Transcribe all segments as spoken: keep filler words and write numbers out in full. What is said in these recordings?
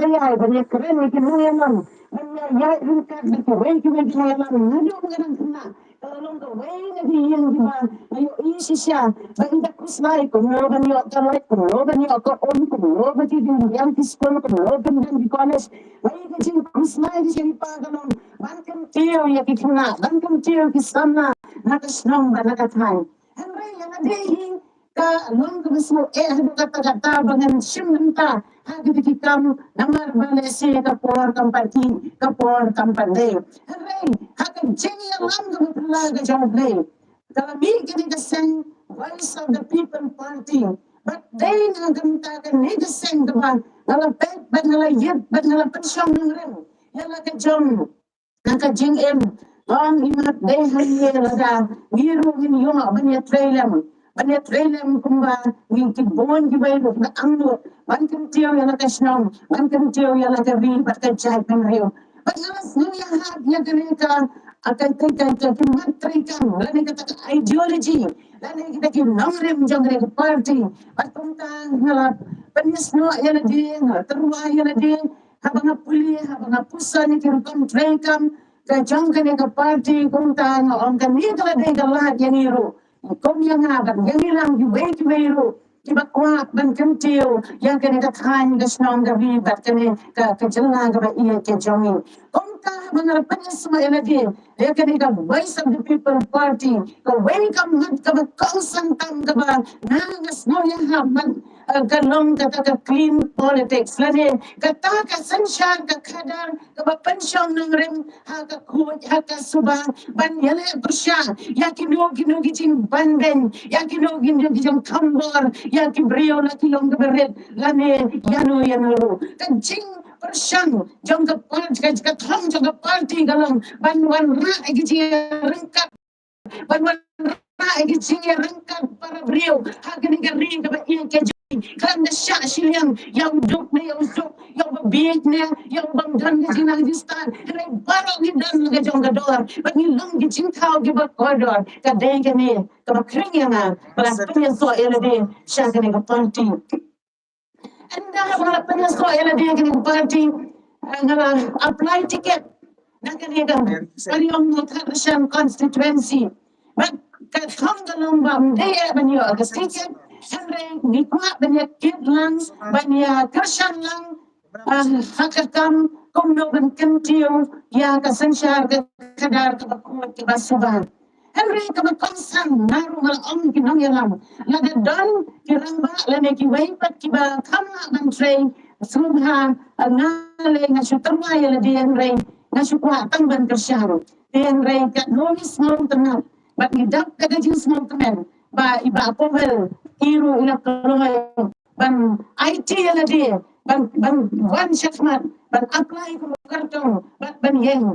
ïa ban ïakren ïa ki nongïalam, ban ïa ïaid ryngkat bad kiwei kiwei ki nongïalam naduh ba nga dang khynnah. Ka la long kawei na ki ïing kiba nga ïohi shisha ba ngi da khuslai kumno ban ïoh ka lait, kumno ban ïoh ka um, kumno ba ki dang ïa ki skul, kumno ban ïa ki college. Ba ïa ka jingkhuslai ka jingpa ka long ban kyntiew ïa ki khynnah, ban kyntiew ïa ki samla na ka shnong bad na ka thaiñ. Hynrei ïa lade hi ka long kaba sngewsih haduh katta katta ba ngan shim bynta ha kita ki kam namar ba lehse ka por kam pat dei, ka por kam pat dei. Hynrei ha ka jingïalam kaba phylla ka jong U Blei, ka la mih kane ka seng Voice of the People Party. Bad dei na ka bynta kane ka seng kaba nga la peit bad nga la ïit bad nga la pynshong nongrim ïa la ka jong na ka jingim. Ong i mat dei hangne lada ngi ruh ngin ïoh ban ïatrei lem, ban ïatrei lem kumba ngi ki bun kiwei ruh ba angnud ban kyntiew ïa la ka shnong, ban kyntiew ïa la ka ri bad ka jaitbynriew. Bad nga la sngew ïahap ïa kane ka, ka, ka, ka, ka, ki mat treikam lane kata ka ideology lane kita ki nongrim jong kane ka party. Bad kumta nga la pynïasnoh ïa lade, nga la tyrwa ïa lade, haba nga pule, haba nga pule ïa ki rukom treikam ka jong kane ka party, kumta nga ong kane ka la dei ka lad ïa ngi ruh, kum ïa nga bad ïa ngi lang kiwei kiwei ruh kiba kwah ban kyntiew ïa kane ka thaiñ, ka shnong, ka ri bad kane ka, ka jylla kaba ïeit ka jong ngi. Kumta haba nga la pynïasnoh ïa lade ïa kane ka Voice of the People Party, kawei ka mat kaba kongsan tam kaba nga, nga sngew ïahap bad, eh, ka long kata ka clean politics lane kata ka synshar ka khadar kaba pynshong nongrim ha ka khuid ha ka suba ban ïaleh pyrshah ïa kino kino ki jingpynbeiñ, ïa kino kino ki jingthombor ïa ki briew la ki long kiba rit lane ïano ïano ruh. Ka jingpyrshang jong ka party, ka, ka thong jong ka party ka long ban wanrah ïa ki jingïaryngkat, ban wanrah ïa ki jingïaryngkat para briew ha kane ka ri kaba ïeit ka jong ngi. Khlem da shah shiliang ïa u duk ne ïa u suk, ïa uba bieit ne ïa u bym don ka jingnang jingstad. Hynrei baroh ngi don la ka jong ka dor bad ngi long ki jingthaw kiba kordor. Ka dei kane kaba khring ïa nga ba la pynïasoh ïa lade sha kane ka party. Ynda haba nga la pynïasoh ïa lade kane ka party, eh, nga la apply ticket na kane ka Mariong Mawthadraishan constituency. Bad ka thong ka long ba ym dei eh ban ïoh ka ticket, hynrei ngi kwah ban ïa kit lang, ban ïa kyrshan lang, ah, ha ka kam kumno ban kyntiew ïa ka synshar ka khadar kaba khuid kaba suba. Hynrei kaba kongsan, nga ruh nga la ong ki nongïalam, lada don ki rangbah lane kiwei pat kiba kham lah ban trei, sngewbha, nga lei nga shu tyrwa ïa lade, hynrei nga shu kwah tang ban kyrshan. Te hynrei katno ngi sngewtynnat bad ngi dap da ka jingsngewkmen ba i Bah Powell i ruh i la kloi ban aiti ïa lade ban, ban wan shakhmat ban apply kum u kyrtong bad ban ïeng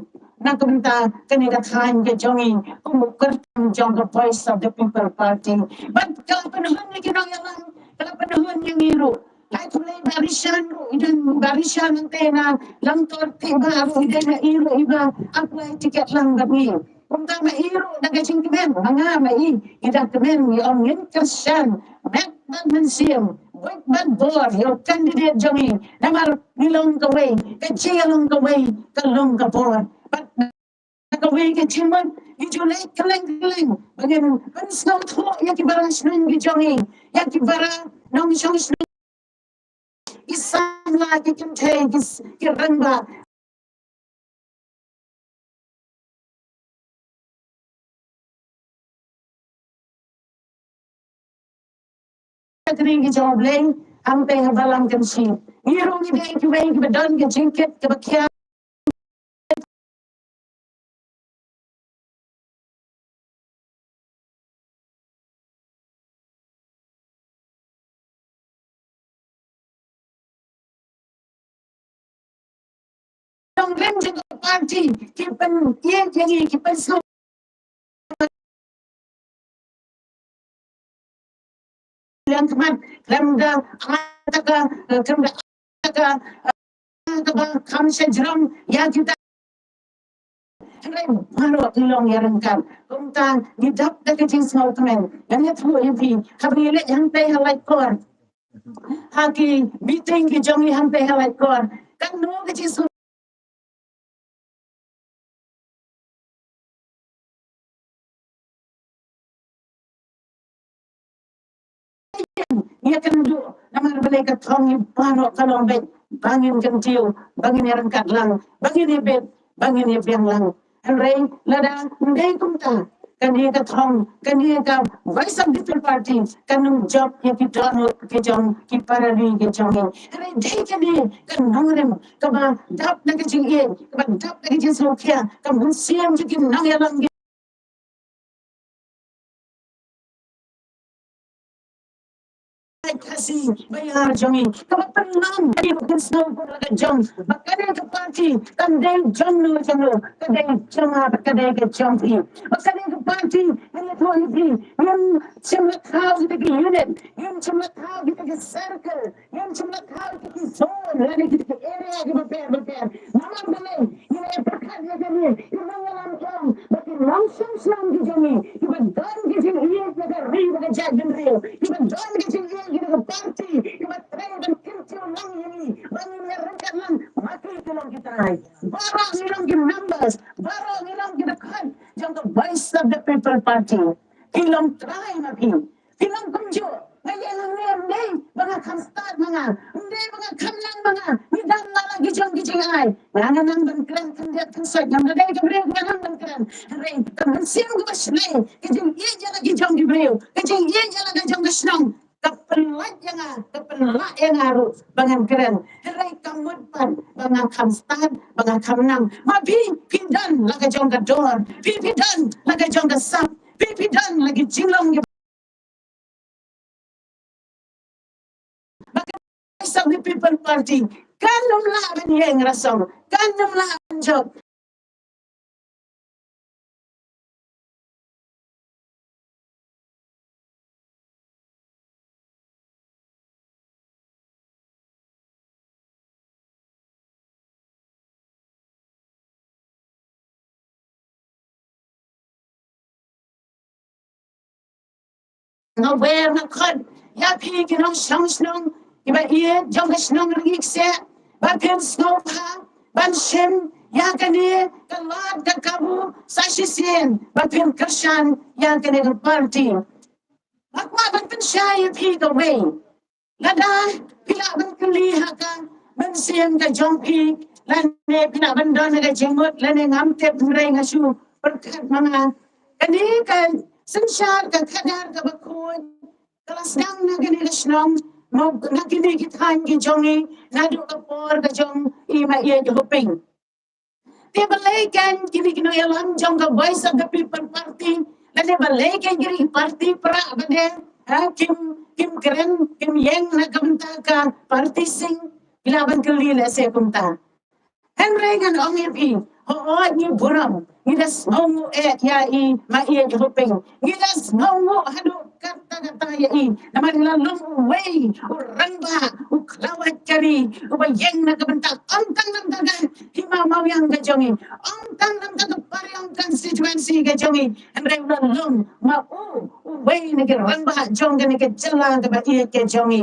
na ka bynta kane ka thaiñ ka jong ngi kum u kyrtong jong ka Voice of the People Party. Bad ka la pynhun ïa ki nongïalam, ka la pynhun ïa ngi ruh. Ai, khublei Bah Rishan ruh, i don Bah Rishan hangtei na Langtor, te Bah ruh i don, i ruh iba apply ticket lang bad ngi. Kumta ma i ruh da ka jingkmen, ma nga ma i, i da kmen, i ong ngin kyrshan met bad mynsiem, buit bad bor ïa u candidate jong i. Namar ngi long kawei, ka jingïalong kawei ka long ka bor. Bad kawei ka jingmut ngi ju leit kylleng kylleng ba ngin pynsngewthuh ïa ki para shnong ki jong i, ïa ki para nongshong shnong, ki samla, ki kynthei, ki s-, ki rangbah. Ka ri ka jong U Blei, hangtei ha Balang Kynshi. Ngi ruh ngi dei kiwei kiba don ka jingkit kaba khia. Nongrim jong ka party ki pynïaid ïa ngi, ki pynsngew lem khmat, khlem da, ah, taka, eh, khlem da, ah, taka, eh, kaba kham shajrong ïa kita. Hynrei baroh ki long ïaryngkat. Kumta ngi dap da ka jingsngewkmen. Ngan ïathuh ïa phi, haba ngi leit hangtei ha Laitkor, ha ki meeting ki jong ngi hangtei ha Laitkor, Katno ka jingsngewthuh ïa kynduh, namar balei ka thong ngi baroh ka long beit ba ngin kyntiew, ba ngin ïa ryngkat lang, ba ngin ïa bit, ba ngin ïa biang lang. Hynrei lada ym dei kumta, kane ka thong, kane ka Voice of the People Party kan ym jop ïa ki dohnud ki jong ki para ri ki jong ngi. Hynrei dei kane ka nongrim kaba dap na ka jingïeit, kaba dap na ka jingsngewkhia, ka mynsiem jong ki nongïalam ki Khasi ba ïar jong ngi, kaba pynlong ïa ki ba kin sngewthuh la ka jong ba kane ka party kam dei jong no jong no, ka dei jong nga bad ka dei ka jong phi. Ba kane ka party, ngin ïathuh ïa phi, ngim shym la thaw kita ki unit, ngim shym la thaw kita ki circle, ngim shym la thaw kita ki zone lane kita ki area kiba pher ba pher. Namar balei? Ngi la pyrkhat ïa kane, ki nongïalam shnong, ba ki nongshong shnong ki jong ngi, kiba don ki jingïeit ïa ka ri bad ka jaitbynriew, kiba don ki jingïeit ïa ka party, kiba trei ban kyntiew lang ïa ngi ba ngin ïa ryngkat lang, ma ki ki long ki trai. Baroh ngi long ki members, baroh ngi long ki dkhot jong ka Voice of the People Party. Ki long trai ma phi. Phi long kumjuh, nga ïeng hangne ym dei ba nga kham stad ma nga, ym dei ba nga kham nang ma nga, ngi dang la la ki jong ki jingai. Nga, nga nang ban kren khyndiat khynsoit, ngam da dei ka briew kaba nang ban kren. Hynrei ka mynsiem kaba shlei, ka jingïeit ïa la ki jong ki briew, ka jingïeit ïa la ka jong ka shnong, ka pynlait ïa nga, ka pynlah ïa nga ruh ba ngan kren. Hynrei kam mut pat ba nga kham stad, ba nga kham nang. Ma phi, phi don la ka jong ka dor, phi, phi don la ka jong ka sap, phi, phi don la ki jinglong ki Ba ka Voice of the People Party kan ym lah ban ïeng rasong, kan ym lah ban jop. Nga wer nga khot ïa phi ki nongshong shnong kiba ïeit jong ka shnong Rangiksheh, ba phin sngewbha ban shim ïa kane ka lad ka kabu sa shisien, ba phin kyrshan ïa kane ka party. Nga kwah ban pynshai ïa phi kawei. Lada phi lah ban kylli ha ka mynsiem ka jong phi, lane phi lah ban don ha ka jingmut, lane ngam tip, hynrei nga shu pyrkhat ma nga. Kane ka synshar ka khadar kaba khuid ka la sdang na kane ka shnong, mo, na kine ki thaiñ ki jong ngi, naduh ka por ka jong i Maieit Hoping. Te balei kan kine ki nongïalam jong ka Voice of the People Party, lane balei kan kine ki party pra ba dei, ha, kim, kim kren, kim ïeng na ka bynta ka party sing, phi lah ban kylli lehse kumta. Hynrei ngan ong ïa phi, hooid ngi burom, ngi da sngewnguh eh ïa i Maieit Hoping, ngi da sngewnguh haduh katta katta ïa i. Namar i la long uwei u rangbah, u khlawait ka ri, uba ïeng na ka bynta ym tang na ka bynta ka Hima Mawiang ka jong i, ym tang na ka bynta ka Pariong constituency ka jong i, hynrei u la long ma u uwei na ki rangbah jong kane ka jylla kaba ïeit ka jong i.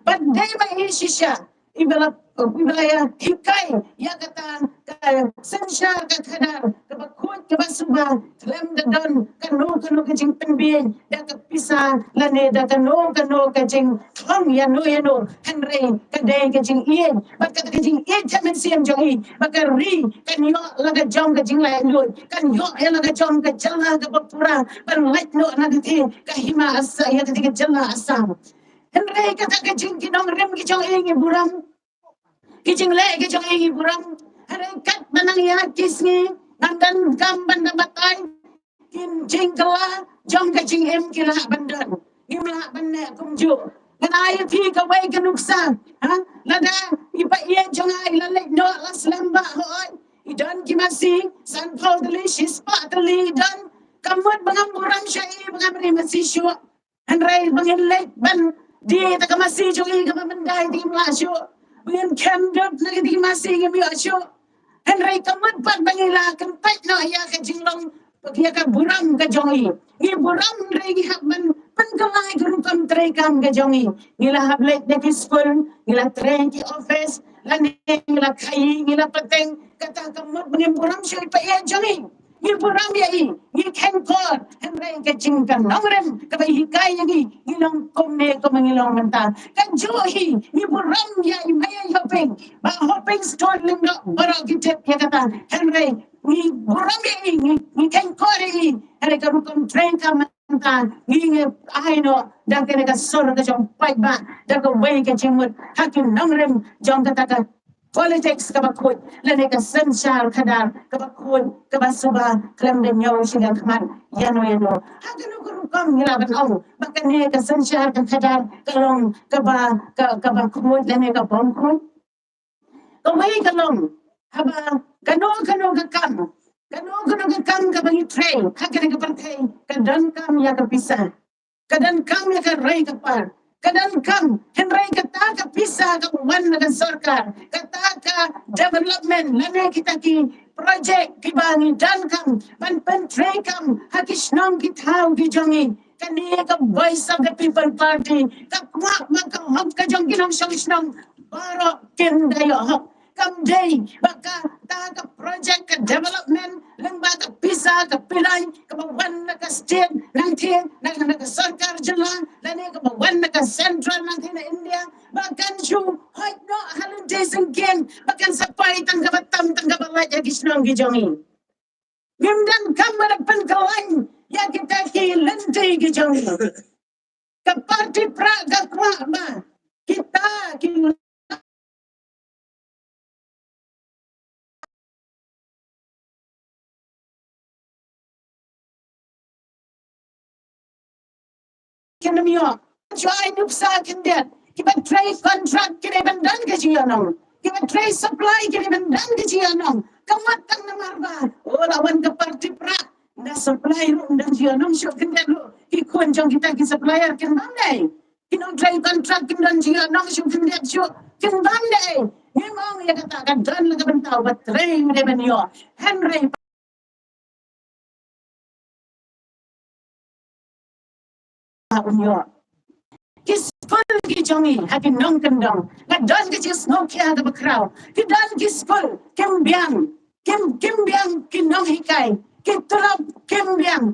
Bad dei ma i shisha iba la, iba la ïa hikai ïa kata ka synshar ka khadar kaba khuid kaba suba, khlem da don kano kano ka jingpynbiej da ka pisa lane da kano kano ka jingkhlong ïano ïano, hynrei ka dei ka jingïeit. Bad kata ka jingïeit ka mynsiem jong i ba ka ri kan ïoh la ka jong ka jinglaitluid, kan ïoh ïa la ka jong ka jylla kaba pura, ban lait noh na kata ka hima Assam, ïa kata ka jylla Assam. Hynrei kata ka jing, ki nongrim ki jong i ngi burom, ki jingleh ki jong i ngi burom. Hynrei katba nang ïaid ki sngi, ngan donkam ban da batai, ki jingkylla jong ka jingim ki lah ban don. Ngim lah ban neh kumjuh. Ngan ai ïa phi kawei ka nuksa, ha? Lada i Paieit jong nga i la leit noh la slem bha, hooid, i don ki masi sanphew tylli, shispah tylli i don. Kam mut ba ngam burom sha i, ba ngam ri masi shuh. Hynrei ba ngin leit ban die ïa ka masi jong i kaba mynta ngim lah shuh, ba ngin khem dud na kata ka masi ngim ïoh shuh. Hynrei kam mut pat ba ngi la kyntait noh ïa ka jinglong, ïa ka burom ka jong i. Ngi burom hynrei ngi hap ban pynkylla ïa ka rukom treikam ka jong ngi. Ngi la hap leit na ki skul, ngi la trei ki office, lane ngi la khaii, ngi la pateng, kata ka mut ba ngim burom shuh ïa i paid jong ngi. Ngi burom ïa i, ngi kheiñ kor, hynrei ka jing ka nongrim kaba i hikai ïa ngi, ngi long kumne kumba ngi long mynta. Kajuh hi, ngi burom ïa i Maya Hoping, Bah Hoping Stone Lyngdoh, baroh ki tip ïa kata. Hynrei ngi burom ïa i, ngi, ngi kheiñ kor ïa i, hynrei ka rukom treikam mynta ngi, ngi ai noh da kane ka sur ka jong paidbah, da kawei ka jingmut ha ki nongrim jong kata ka politics kaba khuid, lane ka synshar khadar kaba khuid, kaba suba khlem da ñiew shi ka khmat ïano ïano. Ha kano ka rukom ngi lah ban ong ba kane ka synshar ka khadar ka long kaba, ka, kaba khuid lane ka bym khuid? Kawei ka long, haba kano kano ka kam, kano kano ka kam kaba ngi trei ha kane ka pyrthei, ka donkam ïa ka pisa, ka donkam ïa ka roi ka par, ka donkam, hynrei kata ka pisa kaba wan na ka sorkar, kata ka development lane kita ki project kiba ngi donkam ban pyntreikam ha ki shnong ki thaw ki jong ngi, kane ka Voice of the People Party ka kwah ba ka hok ka jong ki nongshong shnong baroh kin da ïoh hok. Kam dei ba kata ka project ka development lyngba ka pisa ka pyllein kaba wan na ka state nangtei, na, na ka sorkar jylla, lane kaba wan na ka central nangtei na India, ba kan shu hoid noh ha lynti syngkien, ba kan sa poi tang kaba tam tang kaba lait ïa ki shnong ki jong ngi. Ngim donkam ban pynkylla ïa kita ki lynti ki jong ngi. Ka party prah ka kwah ba kita ki kin ym ïoh. Shu ai nuksa khyndiat, kiba trei contract ki dei ban don ka jingïohnong, kiba trei supply ki dei ban don ka jingïohnong. Ka mut tang namar ba u la wan ka party prah, na supply ruh ym don jingïohnong shuh khyndiat ruh. Ki khun jong kita ki supplier kin bam dei? Ki nongtrei contract kin don jingïohnong shuh khyndiat shuh? Kin bam dei? Ngim ong ïa kata, ka don la ka bynta uba trei u dei ban ïoh. Hynrei ba un ïoh. Ki skul ki jong ngi ha ki nongkyndong, ka don ka jingsngewkhia kaba khraw. Ki don ki skul kim biang, kim, kim biang ki nonghikai, ki tulop kim biang,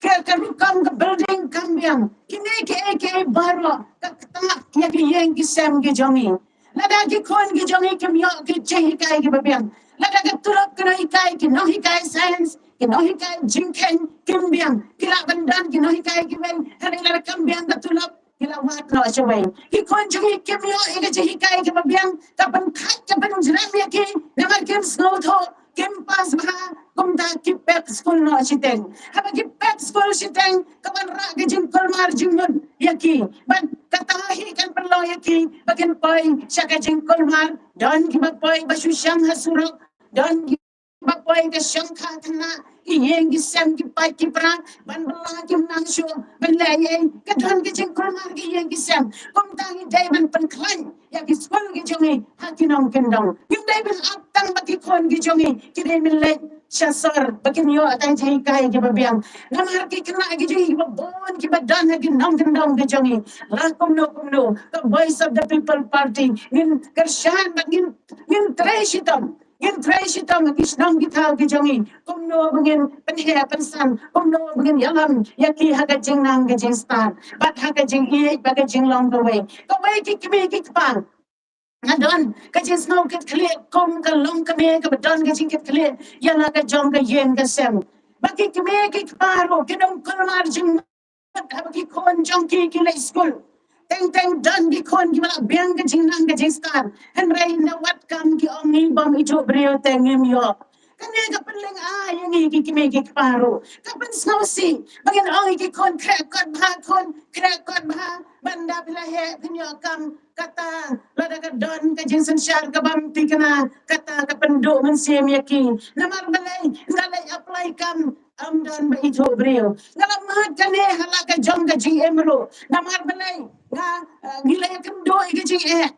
ka, ka rukom ka building kam biang. Kine kiei kiei baroh ka ktah ïa ki ïing ki sem ki jong ngi. Lada ki khun ki jong ngi kim ïoh ki jinghikai kiba biang, lada ka tulop ki nonghikai, ki nonghikai science, ki nonghikai jingkheiñ kim biang, ki lah ban don ki nonghikai kiwei, hynrei lada kam biang ka tulop ki la wad noh shawei. Ki khun jong ngi kim ïoh ïa ka jinghikai kaba biang, ka pynkhait ka pynjrem ïa ki namar kim sngewthuh, kim pass bha, kumta ki pep skul noh shiteng. Haba ki pep skul shiteng, ka wanrah ka jingkulmar jingmut ïa ki. Bad kata hi kan pynlong ïa ki ba kin poi sha ka jingkulmar, don kiba poi ba shu shang ha surok, don kiba poi ka shongkha khynnah, ki ïing ki sem, ki paid ki pra, ban bylla kim nang shuh, ban leh ei, ka don ka jingkulmar ki ïing ki sem. Kumta ngi dei ban pynkhlaiñ ïa ki skul ki jong ngi ha ki nongkyndong. Ngim dei ban ap tang ba ki khun ki jong ngi ki dei ban leit sha sor ba kin ïoh tang jinghikai kiba biang. Namar ki khynnah ki jong ngi kiba bun kiba don ha ki nongkyndong ki jong ngi, la kumno kumno ka Voice of the People Party ngin kyrshan bad ngin, ngin trei shitom. Ngin trei shitom ha ki shnong ki thaw ki jong ngi, kumno ba ngin pynheh pynsan, kumno ba ngin ïalam ïa ki ha ka jingnang ka jingstad bad ha ka jingïeit bad ka jinglong kawei. Kawei ki kmie ki kpa, nga don ka jingsngew kitkhlieh kum ka longkmie kaba don ka jingkitkhlieh ïa la ka jong ka ïing ka sem. Ba ki kmie ki kpa ruh kin ym kulmar jingmut haba ki khun jong ki ki leit skul. Teng teng don ki khun kiba la biang ka jingnang ka jingstad, hynrei na wat kam ki ong ngi bym ithuh briew te ngim ïoh. Kane ka pynlyngngoh ïa ngi ki kmie ki kpa ruh, ka pynsngewsih ba ngin ong ïa ki khun khreh kot bha khun, khreh kot bha, ban da phi la heh phin ïoh kam. Kata lada ka don ka jingsynshar ka bym thikna, kata ka pynduh mynsiem ïa ki. Namar balei? Nga leit apply kam, ym don ba ithuh briew. Nga la mad kane ha la ka jong ka jingim ruh. Namar balei? Nga, eh, ngi la ïakynduh ïa ka jingeh.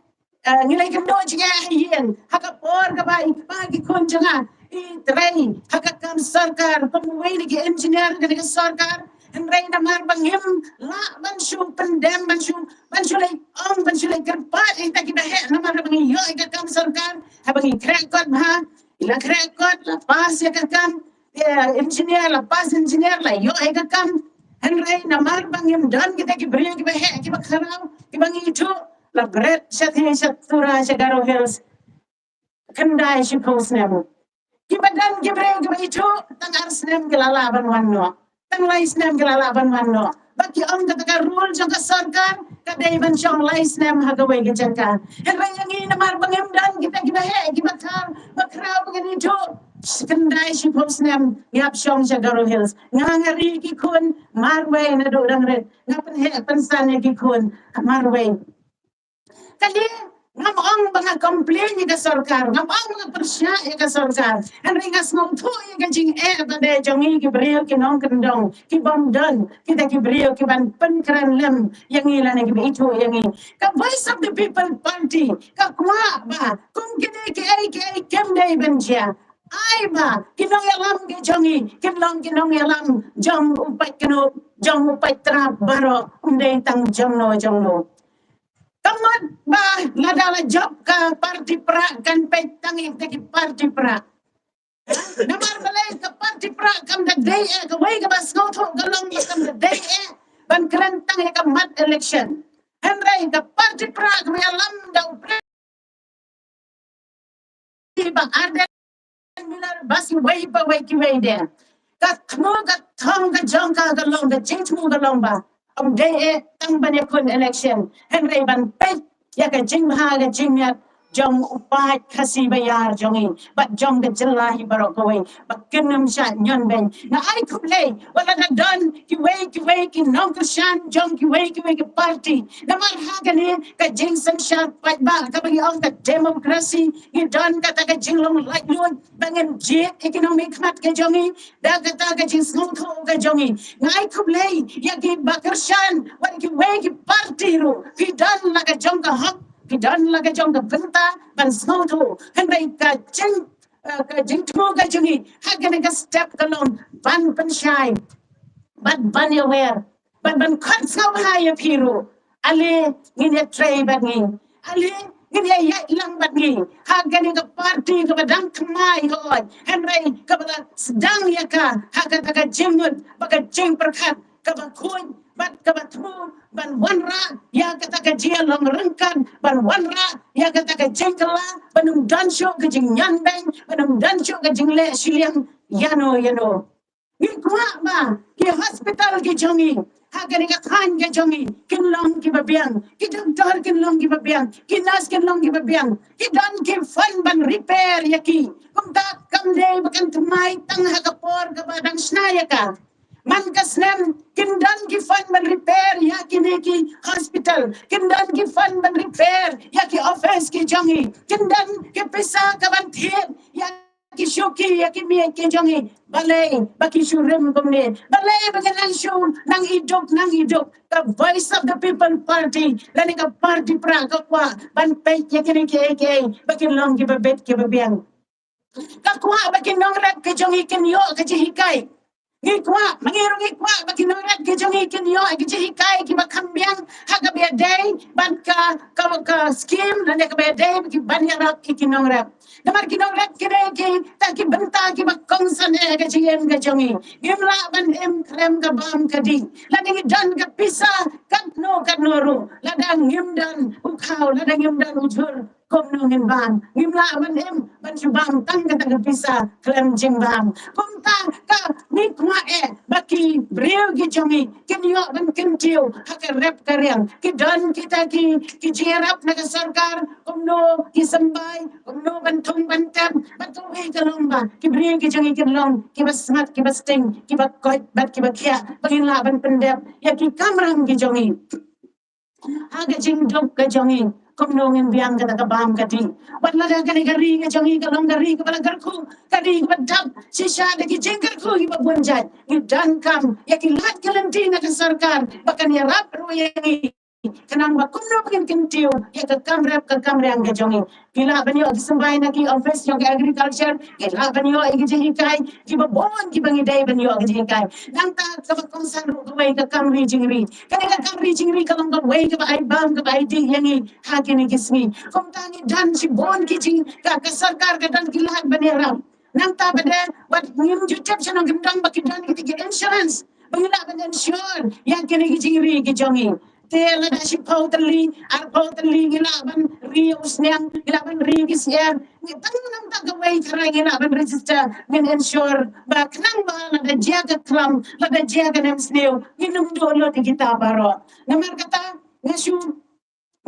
Eh, ngi la ïakynduh jingeh ha ïing ha ka por kaba i kpa ki khun jong nga i trei ha ka kam sorkar kum uwei na ki engineer ka sorkar. Hynrei namar ba ngim lah ban shu pyndem, ban shu, ban shu leh ong, ban shu leh kyrpad ïa kita kiba heh, namar ba ngi ïoh ïa ka kam sorkar, haba ngi khreh kot bha, la khreh kot, la pass ïa ka kam, ïa engineer, la pass engineer, la ïoh ïa ka kam. Hynrei namar ba ngim don kita ki briew kiba heh, kiba khraw, kiba ngi ithuh, la bret sha thie sha Tura sha Garo Hills. Khyndai shiphew snem. Kiba don ki briew kiba ithuh, tang ar snem ki la lah ban wan noh. Tang lai snem ki la lah ban wan noh. Ba ki ong kata ka rule jong ka sorkar, ka dei ban shong lai snem ha kawei ka jaka. Hynrei ïa ngi namar ba ngim don kita kiba heh, kiba khraw, ba khraw ba ngin ithuh. Khyndai shiphew snem, ngi hap shong sha Garo Hills. Nga nga ri ki khun, marwei naduh dang rit. Nga pynheh pynsan ïa ki khun, marwei. Kane, ngam ong ba nga complain ïa ka sorkar, ngam ong ba nga pyrshah ïa ka sorkar. Hynrei nga sngewthuh ïa ka jingeh ba dei jong ngi ki briew ki nongkyndong, ki bym don, kita ki briew ki ban pynkren lem ïa ngi lane kiba ithuh ïa ngi. Ka Voice of the People Party ka kwah ba kum kine kiei kiei kim dei ban jia. Ai ba ki nongïalam ki jong ngi kin long ki nongïalam jong u paid kynnoh, jong u paid trap baroh, ym dei tang jong no jong no. Ka mut ba lada la jop ka party prah kan peit tang ïa ki party prah. Namar balei ka party prah kam da dei eh, kawei kaba sngewthuh ka long ba kam da dei eh ban kren tang ïa ka mat election. Hynrei ka party prah kaba ïalam da u Prime Minister Bah Ardent Miller bad kiwei pa wei kiwei de. Ka thmu ka thong ka jong ka ka long, ka jingthmu ka long ba ym dei eh tang ban ïakhun election, hynrei ban peit ïa ka jingbha ka jingmiat jong u paid Khasi baïar jong ngi bad jong ka jylla hi baroh kawei, ba kin ym shah ñion beiñ. Nga ai khublei wat la da don kiwei kiwei ki nongkyrshan jong kiwei kiwei ki party. Namar ha kane ka jingsynshar paidbah kaba ngi ong ka democracy, ngi don kata ka jinglong laitluid ba ngin jied ïa ki nongmihkhmat ka jong ngi da kata ka jingsngewthuh ka jong ngi. Nga ai khublei ïa kiba kyrshan wat kiwei ki party ruh, ki don la ka jong ka hok, ki don la ka jong ka bynta ban sngewthuh. Hynrei ka jing, eh, ka jingthmu ka jong ngi ha kane ka step ka long ban pynshai bad ban ïawer bad ban khot sngewbha ïa phi ruh. Ale ngin ïatrei bad ngi, ale ngin ïaïaid lang bad ngi ha kane ka party kaba dang thymmai hooid, hynrei kaba la sdang ïa ka ha kata ka jingmut bad ka jingpyrkhat kaba khuid bad kaba thmu ban wanrah ïa kata ka jinglong ryngkat, ban wanrah ïa kata ka jingkylla, ban ym don shuh ka jingñion beiñ, ban ym don shuh ka jingleh shiliang ïano ïano. Ngi kwah ba ki hospital ki jong ngi ha kane ka thaiñ ka jong ngi kin long kiba biang, ki doktor kin long kiba biang, ki nurse kin long kiba biang. Ki don ki fund ban repair ïa ki. Kumta kam dei ba kan thymmai tang ha ka por kaba dang shna ïa ka. Man ka snem kin don ki fund ban repair ïa kine ki hospital, kin don ki fund ban repair ïa ki office ki jong ngi, kin don ki pisa ka ban thied ïa ki shuki ïa ki miej ki jong ngi. Balei ba ki shu rim kumne? Balei ba ki nang shu nang iduk nang iduk? Ka Voice of the People Party lane ka party prah ka kwah ban peit ïa kine kiei kiei ba kin long kiba bit kiba biang. Ka kwah ba ki nongrep ki jong ngi kin ïoh ka jinghikai. Ngi kwah, ma ngi ruh ngi kwah ba ki nongrep ki jong ngi kin ïoh ki jinghikai kiba kham biang ha kaba ïadei bad ka, ka, ka scheme lane kaba ïadei bad ki ban ïarap ïa ki nongrep. Namar ki nongrep ki dei kita ki bynta kiba kongsan eh ha ka jingim ka jong ngi. Ngim lah ban im khlem ka bam ka dih. Lada ngi don ka pisa katno katno ruh, lada ngim don u khaw, lada ngim don u jhur, kumno ngin bam? Ngim lah ban im ban shu bam tang kata ka pisa khlem jingbam. Kumta ka ngi kwah eh ba ki briew ki jong ngi kin ïoh ban kyntiew ha ka rep ka riang. Ki don kita ki, ki jingïarap na ka sorkar, kumno ki symbai, kumno ban thung ban tem. Bad kawei ka long ba ki briew ki jong ngi kin long kiba smat, kiba sting, kiba koit bad kiba khiah, ba ngin lah ban pyndep ïa ki kamram ki jong ngi. Ha ka jingduk ka jong ngi, kumno ngin biang kata ka bam ka dih? Wat lada kane ka ri ka jong ngi ka long ka ri kaba la kyrkhu, ka ri kaba dap shisha da ki jingkyrkhu kiba bun jait, ngi donkam ïa ki lad ki lynti na ka sorkar ba kan ïarap ruh ïa ngi. Khnang ba kumno ba ngin kyntiew ïa ka kam rep ka kam riang ka jong ngi. Ki lah ban ïoh ki symbai na ki office jong ka agriculture, ki lah ban ïoh ïa ki jinghikai kiba bun kiba ngi dei ban ïoh ki jinghikai. Nangta kaba kongsan ruh kawei ka kam ri jingri. Kane ka kam ri jingri ka long kawei kaba ai bam kaba ai dih ïa ngi ha kine ki sngi. Kumta ngi don shibun ki jing, ka, ka sorkar ka don ki lad ban ïarap. Nangta ba dei, wat ngim ju tip sha nongkyndong ba ki don kita ki insurance ba ngi lah ban insure ïa kine ki jingri ki jong ngi. Te lada shiphew tylli, arphew tylli ngi lah ban ri u sniang, ngi lah ban ri ki syiar. Ngi tang nangta kawei tharai ngi lah ban register, ngin insure ba khnang ba lada jia ka klam, lada jia ka nemsniew, ngin ym duh lut ïa kita baroh. Namar kata nga shu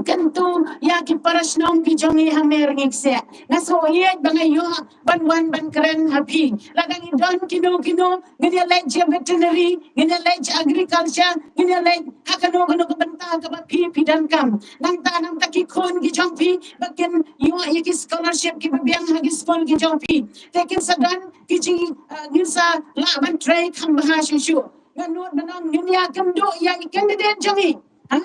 kyntu ïa ki para shnong ki jong ngi ha Mir Ngikseh. Nga sngewsih ba nga ïoh ban wan ban kren ha phi. Lada ngi don kino kino, ngin ïa leit sha veterinary, ngin ïa leit sha agriculture, ngin ïa leit ha kano kano ka bynta kaba phi phi donkam. Nangta nangta ki khun ki jong phi ba kin ïoh ïa ki scholarship kiba biang ha ki skul ki jong phi. Te kin sa don ki jing, eh, ngin sa lah ban trei kham bha shuh shuh. Nga nud ban ong ngin ïa kynduh ïa i candidate jong ngi. Ha?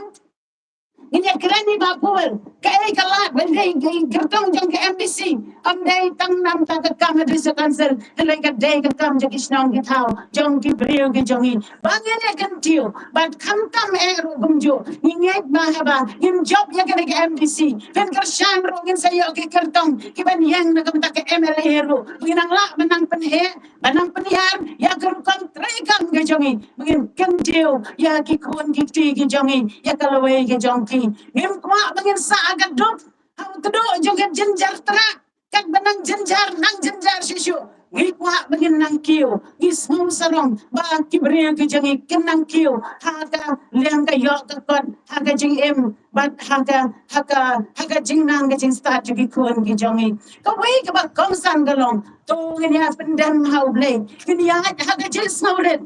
Ngin ïa kren ïa i Bah Paul, kaei ka lad ban dei i kyrtong jong ka M D C. Ym dei tang namar ka kam ha District Council, hynrei ka dei ka kam jong ki shnong ki thaw, jong ki briew ki jong ngi. Ba ngin ïa kyntiew, bad khamtam eh ruh kumjuh. Ngi ngeit ba haba ngin jop ïa kane ka M D C, phin kyrshan ruh ngin sa ïoh ki kyrtong kiban ïeng na ka bynta ka M L A ruh. Ngin nang lah ban nang pynheh, ban nang pynhiar ïa ka rukom treikam ka jong ngi, ba ngin kyntiew ïa ki khun ki kti ki jong ngi, ïa ka lawei ka jong ki. Ngim kwah ba ngin sah ha ka duk, ha u tduh jong ka jynjar trah, katba nang jynjar, nang jynjar shuh shuh. Ngi kwah ba ngin nang kiew, ngi sngew sarong ba ki briew ki jong ngi kin nang kiew ha ka liang ka ïoh ka kot, ha ka jingim, bad ha ka, ha ka, ha ka jingnang ka jingstad jong ki khun ki jong ngi. Kawei kaba kongsan ka long, to ngin ïa pyndem ha U Blei, ngin ïa ha ka jingsngewrit.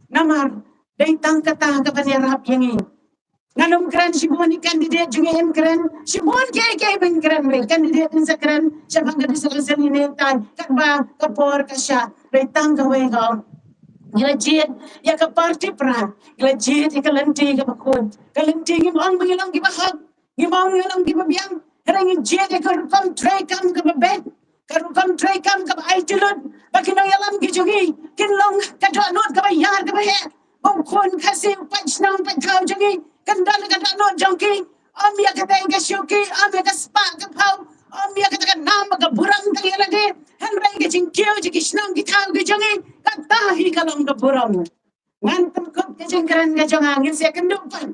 Namar dei tang kata kaban ïarap ïa ngi. Ngan ym kren shibun ïa i candidate jong ngi, ym kren shibun kiei kiei ban kren, ba i candidate in sa kren shaphang ka District Council ine i tai, katba ka por ka shah. Dei tang kawei ka ong, ngi la jied ïa ka party pra, ngi la jied ïa ka lynti kaba khuid. Ka lynti ngim ong ba ngi long kiba hok, ngim ong ngi long kiba biang, hynrei ngi jied ïa ka rukom treikam kaba beit, ka rukom treikam kaba aiti lut, ba ki nongïalam ki jong ngi kin long ka dohnud kaba ïar kaba heh, ba u khun Khasi u paid shnong paid thaw jong ngi kan don ka dohnud jong ki. Ym ïa katei ka shuki, ym ïa ka spah ka phew, ym ïa kata ka nam ka burom ka ïa lade, hynrei ka jingkiew jong ki shnong ki thaw ki jong ngi, kata hi ka long ka burom. Ngan pynkut ka jingkren ka jong nga, ngin sa ïakynduh pat.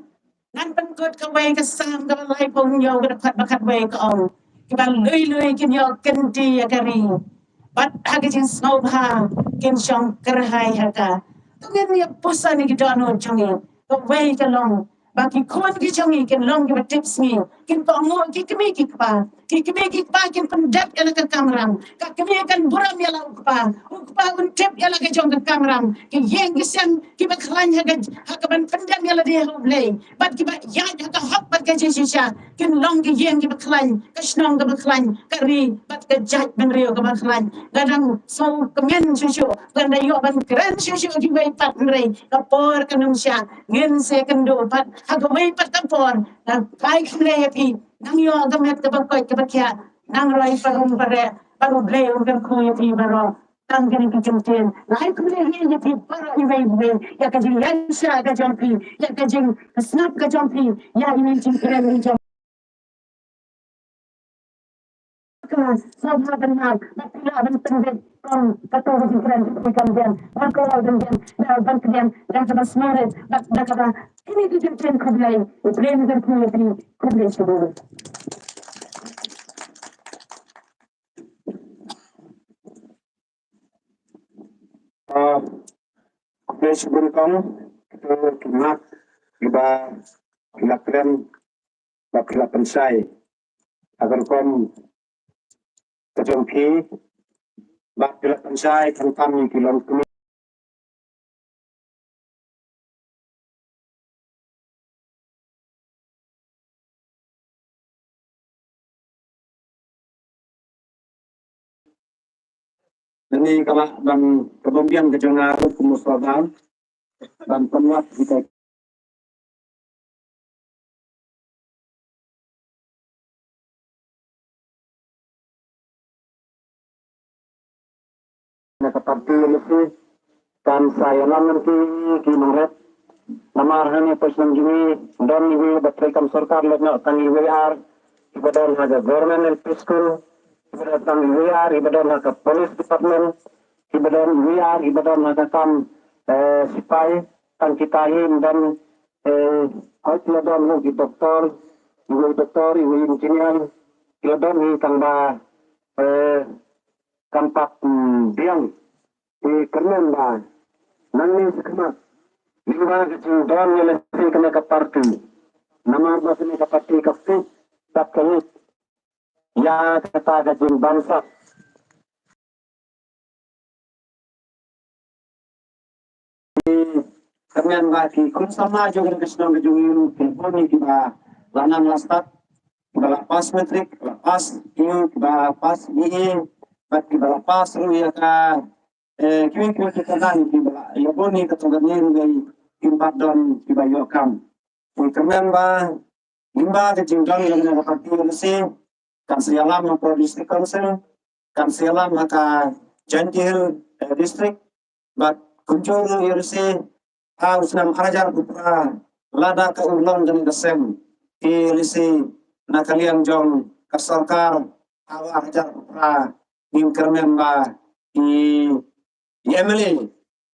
Ngan pynkut kawei ka Salm kaba laiphew hynñiew, ka dkhot ba khatwei ka ong, kiba lui lui kin ïoh kynti ïa ka ri, bad ha ka jingsngewbha kin shong kyrhai ha ka. To ngin ïa puson ïa ki dohnud jong ngi. Kawei ka long ba ki khun ki jong ngi kin long kiba tipsngi, kin kohnguh ki kmie ki kpa. Ki kmie ki kpa kin pyndep ïa la ka kamram. Ka kmie kan burom ïa la u kpa, u kpa un tip ïa la ka jong ka kamram. Ki ïeng ki sem kiba khlaiñ ha ka, ha kaban pyndem ïa lade ha U Blei, bad kiba ïaid ha ka hok bad ka jingshisha. Kin long ki ïeng kiba khlaiñ, ka shnong kaba khlaiñ, ka ri bad ka jaitbynriew kaba khlaiñ. Nga dang sngewkmen shuh shuh, nga dang ïoh ban kren shuh shuh kiwei pat, hynrei ka por kan ym shah. Ngin sa ïakynduh pat ha kawei pat ka por. Nga ai khublei ïa phi. Nang ïoh ka met kaba koit kaba khiah, nang roi parum pareh, bad U Blei un kyrkhu ïa phi baroh. Tang kine ki kyntien, nga ai khublei ïa phi baroh iwei iwei, ïa ka jingïaishah ka jong phi, ïa ka jingsngap ka jong phi ïa ine i jingkren i jong ka sngewbha ban map, ba phi lah ban pyndep kum kato ka jingkren ka jingkren, ba ka lah ban kren da ban kren da kaba sngewrit, da kaba, kine ki kyntien. Khublei, U Blei un kyrkhu ïa phi. Khublei shibun. Ah, khublei shibun kong, kito ki mat kiba ki la kren, ba ki la pynshai ha ka rukom ka jong ki, ba ki la pynshai khamtam ïa ki longkmie. Nangne ka lah ban, ka bym biang ka jong nga ruh kum u Sordar ban pynwad kita. na ka party N D P kan sa ïalam ngan ki ki nongrep. Namar hangne poi shnong jong ngi don iwei ba trei kam sorkar lehnoh tang iwei ar iba don ha ka government L P school, iba don tang iwei ar iba don ha ka police department, iba don iwei ar iba don ha ka kam eh, sipai, tang kita hi don eh, hoi ki la don hi ki doktor, iwei doktor, iwei engineer, ki la don hi tang ba eh, kam pat mm, biang. Te kyrmen ba nangne shakhmat lyngba ka jingdon ïa lade kane ka party. Namar ba kane ka party ka fit bad ka ngeit ïa kata ka jingbamsap. Kyrmen ba ki khun samla jong ka shnong ka jong ngi ruh ki bun kiba la nang la stad, kiba la pass matric, kiba la pass E U, kiba la pass B A, bad kiba la pass ruh ïa ka eh, kiwei kiwei ki kyrdan kiba la ïa bun ïa ka tnga ne ruh ngi kim pat don kiba ïoh kam. Te kyrmen ba lyngba ka jingdon jong ka party N D P kan sa ïalam ha ka District Council, kan sa ïalam ha ka Jaintia Hills eh, District, bad kumjuh ruh N D P ha u snem ar hajar arphew phra lada ka urlong kane ka sem, N D P na ka liang jong ka sorkar ha u ar hajar arphew phra ngin kyrmen ba i i M L A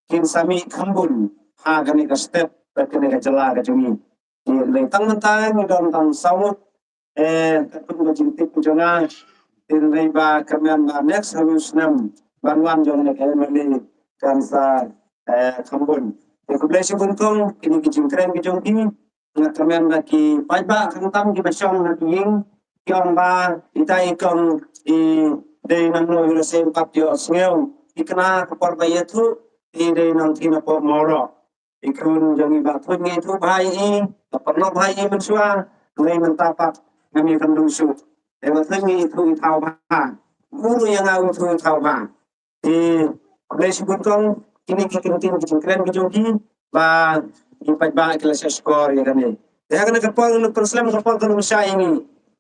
kin sa mih kham bun ha kane ka state bad kane ka jylla ka jong ngi. Te lei tang mynta ngi don tang saw ngut eh katkum ka jingtip ka jong nga. Te lei ba kyrmen ba next ha u snem ban wan jong kane ka M L A kan sa eh kham bun. Te khublei shibun kong, kine ki jingkren ki jong ki. Nga kyrmen ba ki paidbah khamtam kiba shong ha ki ïing ki ong ba ita i kong i dei nangno, ïa lade pat ïohsngew i kna ka por ba ïathuh i dei nangta napoh Mawroh. I khun jong i Bah Thuid nga ïathuh bha ïa i, nga pynlong bha ïa i mynshuwa, hynrei mynta pat ngam ïakynduh shuh. Te Bah Thuid nga ïathuh i thaw bha, u ruh ïa nga u ïathuh i thaw bha. Te khublei shibun kong, kine ki kyntien ki jingkren ki jong ki ba ki paidbah ki la shah shkor ïa kane. Te ha kane ka por ngan pynslem ka por kan ym shai ïa ngi.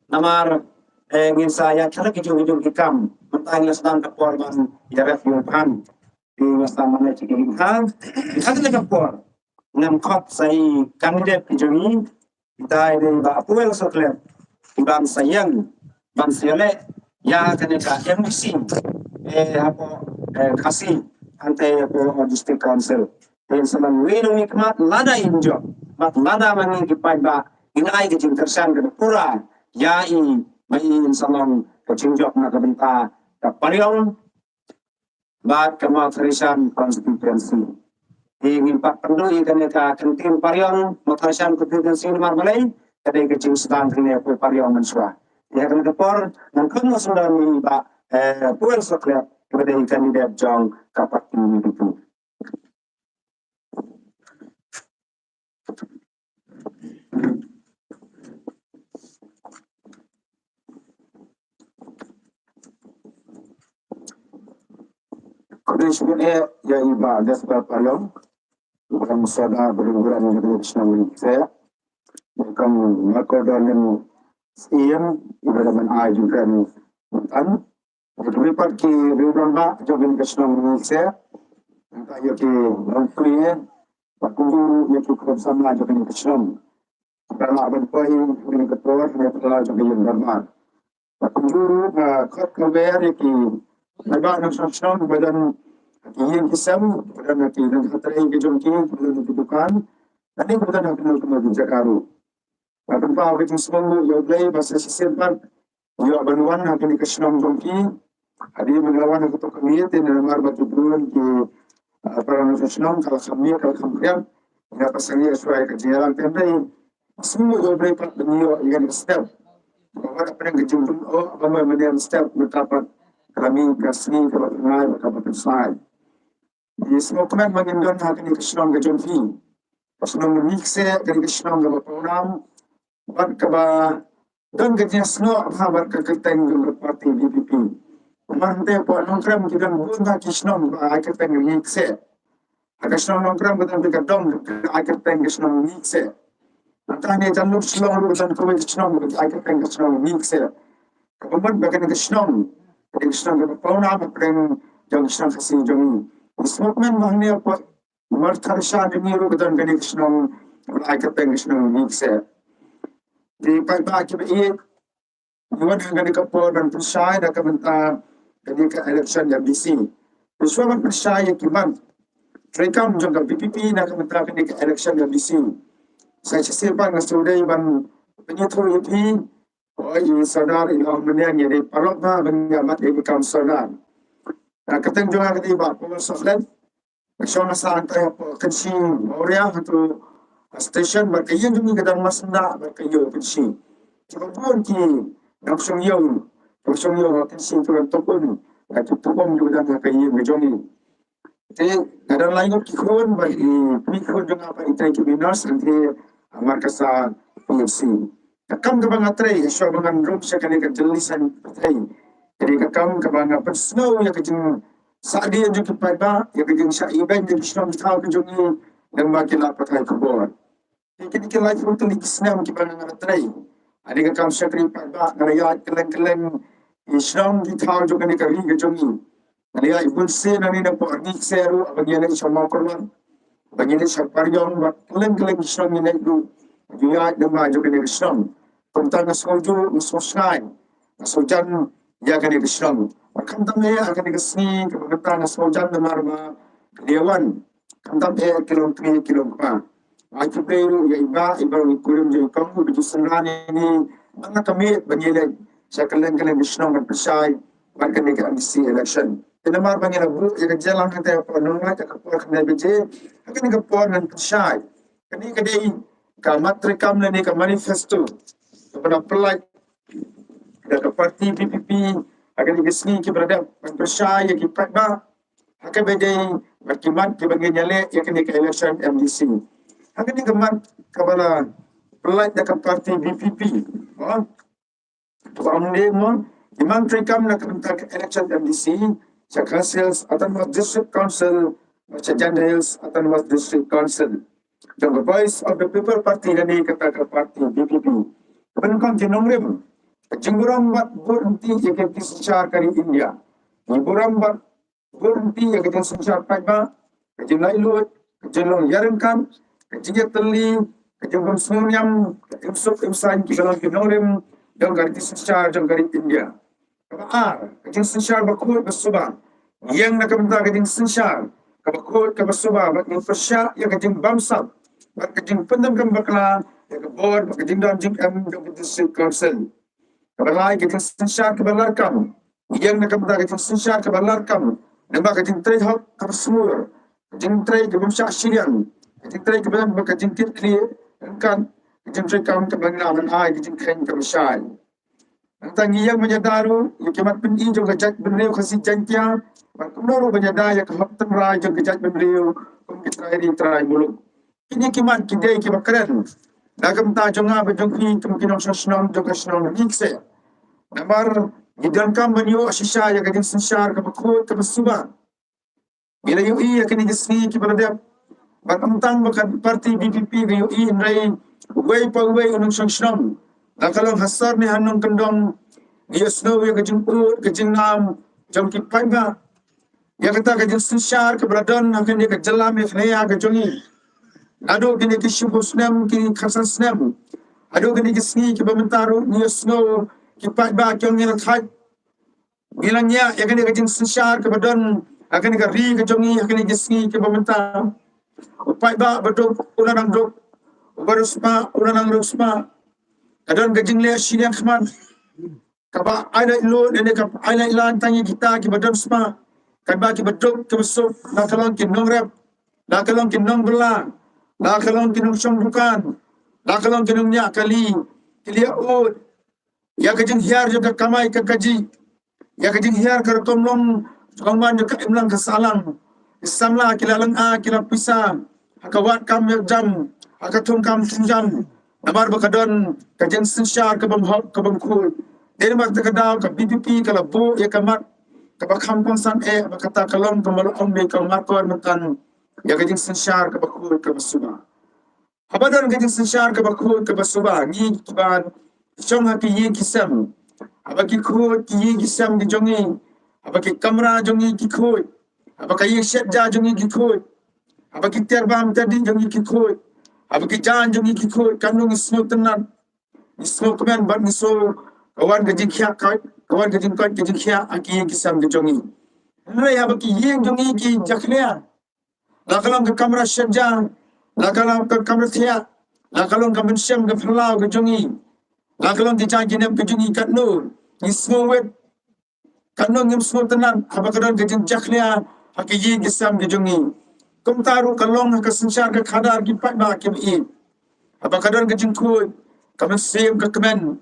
Namar eh ngin sa ïa khlad ki jong ki jong ki kam. Mynta ngi la sdang ka por ban ïa rep ïa u phan. Te ngi la sdang ban ïa ki jong ki kam. Ha kane ka por ngan khot sa i candidate ki jong ngi. Kita i dei Bah Apuel Soklet, i ban sa ïeng ban sa ïaleh ïa kane ka M D C eh hapoh eh Khasi, hangtei hapoh District Council. Te sa nang wei nang wei khmat lada in jop, bad lada ma ngi ki paidbah ngin ai ka jingkyrshan ka pura ïa i, ba in sa long ka jingjop na ka bynta ka Pariong bad ka Mawthadraishan constituency. Te ngin pat pynduh ïa kane ka kyntien Pariong Mawthadraishan constituency namar balei, ka dei ka jingsdang kane ka Pariong mynshuwa. Te ha kane ka por ngan khot noh shuwa ïa i Bah eh Apuel Soklet, ka dei candidate jong ka party U D P. Khublei shibun eh ïa i Bah Jasper Pariong, i ba dang soda bad i ba dang ïa ka shnong Nongkse. Ïa ka Marco Daniel Siem, i ba dang ban ai jingkren mynta. Ïa kiwei pat ki riew rangbah jong kane ka shnong Nongkse, nangta ïa ki nongpynïaid, bad kumjuh ruh ïa ki khun samla jong kane ka shnong. Ba lah ban poi ha kane ka por ha ka phylla jong ka ïing dorbar. Bad kumjuh ruh nga khot kyrpad ïa ki paidbah nongshong shnong ba don ha ki ïing ki sem, ba don ha ki nongtrei ki jong ki, ba don ha ki dukan, lane ba don ha kano kano ka jaka ruh. Nga pynpaw ka jingsngewnguh ïa U Blei ba sa shisien pat ïoh ban wan ha kane ka shnong jong ki. Hadien ba nga la wan ha kato ka miet, te namar ba ki bun ki, ah, para nongshong shnong ka la kham miet ka la kham khriat. Nga pyrshang ïa shuwa ïa ka jingïalang, te hynrei sngewnguh ïa U Blei pat ba ngi ïoh ïa kane ka step. Ba wat hapdeng ka jingpynïoh ba ma mynne step mynta pat ka la mih ka sngi kaba thymmai bad kaba pynshai. Ngi sngewkmen ba ngin don ha kane ka shnong ka jong phi. Ka shnong Nongkse, kane ka shnong kaba pawnam bad kaba don ka jingsngew ha bad ka kyrteng jong ka party V P P. Namar hangtei hapoh Nongkrem ki don bun ha ki shnong ba ai kyrteng Nongkse. Ha ka shnong Nongkrem ka don ka dong ka ai kyrteng ka shnong Nongkse. Nangta hangne Jan Lum Shillong ruh ka don kawei ka shnong ka ai kyrteng ka shnong Nongkse. Kaba mut ba kane ka shnong, kane ka shnong kaba pawnam hapdeng jong shnong Khasi jong ngi. Ngi sngewkmen ba hangne hapoh Martharshan jong ngi ruh ka don kane ka shnong, ba ai kyrteng ka shnong Ngi Kseh. Te paidbah kiba ïeit, ngi wan ha kane ka por ban pynshai na ka bynta kane ka election MDC. Te shuwa ban pynshai ïa ki mat treikam jong ka VPP na ka bynta kane ka election MDC, sa shisien pat nga sngewdei ban pynïathuh ïa phi, oh, i Sordar i la ong mynne ïa dei paralok ba ban ïa mat ïa ki kam Sordar. Na ka kyrteng jong nga ka dei Bah Paul Soklet. Ka shong ha Saiñ Kynshi Mawria, ha tu station, bad ka ïing jong ngi ka don ha Masnda, bad ka ïew Kynshi. Kiba bun ki nongshong ïew, nongshong ïew ha Kynshi ki wan tuh um, ka tuh um jong ka ïing jong ngi. Te ka don lai ngut ki khun, bad i khun jong nga bad i trei ki minors, te ha Markasa PHC. Ka kam kaba nga trei, shuwa ba ngan rung sha kane ka jingïaseng pyrthei, ka dei ka kam kaba nga pynsngew ïa ka jingshah dien jong ki paidbah, ïa ka jingshah ibeiñ jong ki shnong ki thaw ki jong ngi, lem bad ki lad pathai khubor. Te kine ki laiphew tylli ki snem kiba nga la trei ha kane ka kam shakri paidbah, nga la ïaid kylleng kylleng ki shnong ki thaw jong kane ka ri ka jong ngi. Nga la ïaid bun sien nangne na pdeng Ngi Kseh ruh, haba ngi ïaleit sha Mawkyrwat, haba ngi ïaleit sha Pariong, bad kylleng kylleng ki shnong ngi leit ruh, ngi ïaid lyngba jong kane ka shnong. Kumta nga sngewjuh, nga sngewshngaiñ, nga sngewjan ïa kane ka shnong. Bad khamtam eh ha kane ka sngi kaba mynta nga sngewjan namar ba ka dei wan, khamtam eh ki longkmie ki longkpa. Ai khublei ruh ïa i Bah, i Bah, i kurim jong i kong, uba ju synran ïa ngi man la ka miet ba ngi leit sha kylleng kylleng ki shnong ban pynshai bad kane ka MDC election. Te namar ba ngi la buh ïa ka jingïalang hangtei hapoh Nonglait ha ka por khyndai baje, ha kane ka por ngan pynshai. Kane ka dei ka mat treikam lane ka manifesto kaba la pyllait da ka party VPP ha kane ka sngi kiba la dep, ban pynshai ïa ki paidbah ha kaba ïadei bad ki mat kiba ngin ïaleh ïa kane ka election MDC. Ha kane ka mat kaba la pyllait da ka party VPP, oh, kaba ong dei mo, ki mat treikam na ka bynta ka election MDC sha Khasi Hills Autonomous District Council bad sha Jaintia Hills Autonomous District Council jong ka Voice of the People Party lane kata ka party VPP. Kaba nyngkong, ki nongrim, ka jingburom bad buh lynti ïa ka riti synshar ka ri India. Ngi burom bad buh lynti ïa ka jingsynshar paidbah, ka jinglaitluid, ka jinglong ïaryngkat, ka jingïatylli, ka jingbym sngewniam, ka imsuk imsaiñ kiba long ki nongrim jong ka riti synshar jong ka ri India. Kaba ar, ka jingsynshar bakhuid basuba. Ïeng na ka bynta ka jingsynshar kaba khuid kaba suba bad ngi pyrshah ïa ka jingbamsap bad ka jingpyndonkam bakla ïa ka bor bad ka jingdon jingem jong ka District Council. Kaba lai, ka jingsynshar kaba larkam. Ïeng na ka bynta ka jingsynshar kaba larkam, namar ka jingtrei hok kaba shngur, ka jingtrei kaba ym shah shiliang, ka jingtrei kaba long ka jingkitkhlieh ryngkat ka jingtrei kam kaba ngi lah ban ai ka jingkheiñ kaba shai. Nangta ngi ïeng ban ïada ruh ïa ki mat pyni jong ka jaitbynriew Khasi Jaiñtia, bad kumno ruh ban ïada ïa ka hok tynrai jong ka jaitbynriew kum ki trai ri trai muluk. Kine ki mat ki dei kiba kren na ka bynta jong nga bad jong phi kum ki nongshong shnong jong ka shnong Ngi Kseh. Namar ngi donkam ban ïoh shisha ïa ka jingsynshar kaba khuid kaba suba. Ngi la ïohi ïa kine ki sngi kiba la dep, bad ym tang ba ka party VPP ka ïohi, hynrei uwei pa uwei u nongshong shnong, la ka long ha sor ne ha nongkyndong, ngi ïohsngew ïa ka jingud ka jingnam jong ki paidbah ïa kata ka jingsynshar kaba la don ha kane ka jylla Meghalaya ka jong ngi. Naduh kine ki shiphew snem, ki khatsan snem, haduh kine ki sngi kiba mynta ruh ngi ïohsngew ki paidbah ki ong ngi la thait, ngi la ngiah ïa kane ka jingsynshar kaba don ha kane ka ri ka jong ngi ha kine ki sngi kiba mynta. U paidbah ba duk u la nang duk, uba riewspah u la nang riewspah. Ka don ka jingleh shiliang khmat kaba ai lait lut ne kaba ai lait lan tang ïa kita kiba don spah, katba kiba duk kiba suk, la ka long ki nongrep, la ka long ki nongbylla, la ka long ki nongshong dukan, la ka long ki nongñiah kali, ki la ïa ud ïa ka jinghiar jong ka kamai ka kajih, ïa ka jinghiar ka rukom long jong ka man jong ka imlang ka sahlang. Ki samla ki la lynga ki la pisa ha ka wad kam ïa jam, ha ka thung kam thung jam. Namar ba ka don ka jingsynshar kabym hok kabym khuid. Dei namar kata ka daw ka VPP ka la buh ïa ka mat kaba kham kongsan eh, ba kata ka long kaba la ong dei ka markor mynta ïa ka jingsynshar kaba khuid kaba suba. Haba don ka jingsynshar kaba khuid kaba suba, ngi kiba shong ha ki ïing ki sem, haba ki khuid ki ïing ki sem ki jong ngi, Haba ki kamra jong ngi ki khuid. Haba ka ïing shet ja jong ngi ki khuid. Haba ki tiar bam tiar dih jong ngi ki khuid. Haba ki jaiñ jong ngi ki khuid. Katno ngi sngewtynnat. Ngi sngewkmen bad ngi sngew ka wan ka jingkhiah ka, ka wan ka jingkoit ka jingkhiah ha ki ïing ki sem ka jong ngi. Hynrei haba ki ïing jong ngi ki jakhlia, la ka long ka kamra shet ja, la ka long ka kamra thiah, la ka long ka mynsiem ka phyllaw ka jong ngi, la ka long ki jaiñ ki nem ka jong ngi, katno ngi sngewwit, katno ngim sngewtynnat haba ka don ka jingjakhlia ha ki ïing ki sem ki jong ngi. Kumta ruh ka long ha ka synshar ka khadar ki paidbah ki ba-ïeit. Haba ka don ka jingkhuid, ka mynsiem ka kmen,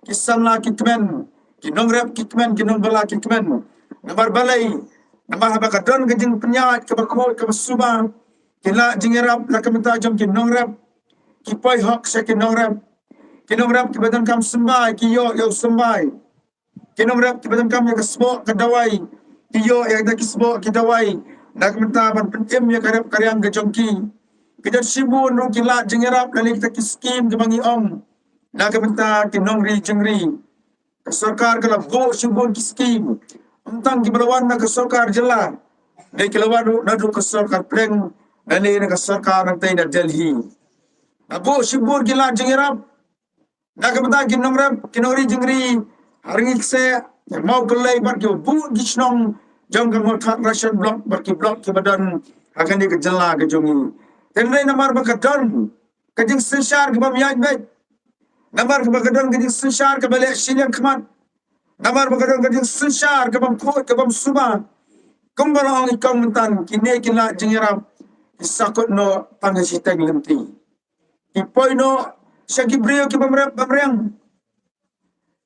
ki samla ki kmen, ki nongrep ki kmen, ki nongbylla ki kmen. Namar balei? Namar haba ka don ka jingpynïaid kaba khuid kaba suba, ki lad jingïarap na ka bynta jong ki nongrep, ki poi hok sha ki nongrep. Ki nongrep kiba donkam symbai ki ïoh ïa u symbai. Ki nongrep kiba donkam ïa ka sboh ka dawai, ki ïoh ïa kita ki sboh ki dawai na ka bynta ban pynim ïa ka rep ka riang ka jong ki. Ki don shibun ruh ki lad jingïarap lane kita ki skim kiba ngi ong na ka bynta ki nongri jingri. Ka sorkar ka la buh shibun ki skim, ym tang kiba la wan na ka sorkar jylla, ne ki la wan ruh naduh ka sorkar pdeng lane na ka sorkar nangtei na Delhi. La buh shibun ki lad jingïarap na ka bynta ki nongrep, ki nongri jingri ha Rangli Kse, Mawkyllei bad kiba bun ki shnong jong ka Mawthadraishan Block bad ki block kiba don ha kane ka jylla ka jong ngi. Hynrei namar ba ka don ka jingsynshar kaba ym ïaid beit, namar ba ka don ka jingsynshar kaba leh shiliang khmat, namar ba ka don ka jingsynshar kaba ym khuid kaba ym suba, kumba la ong i Kong mynta, kine ki lad jingïarap ki sahkut noh tang ha shiteng lynti. Ki poi noh sha ki briew kiba ym rep bym riang.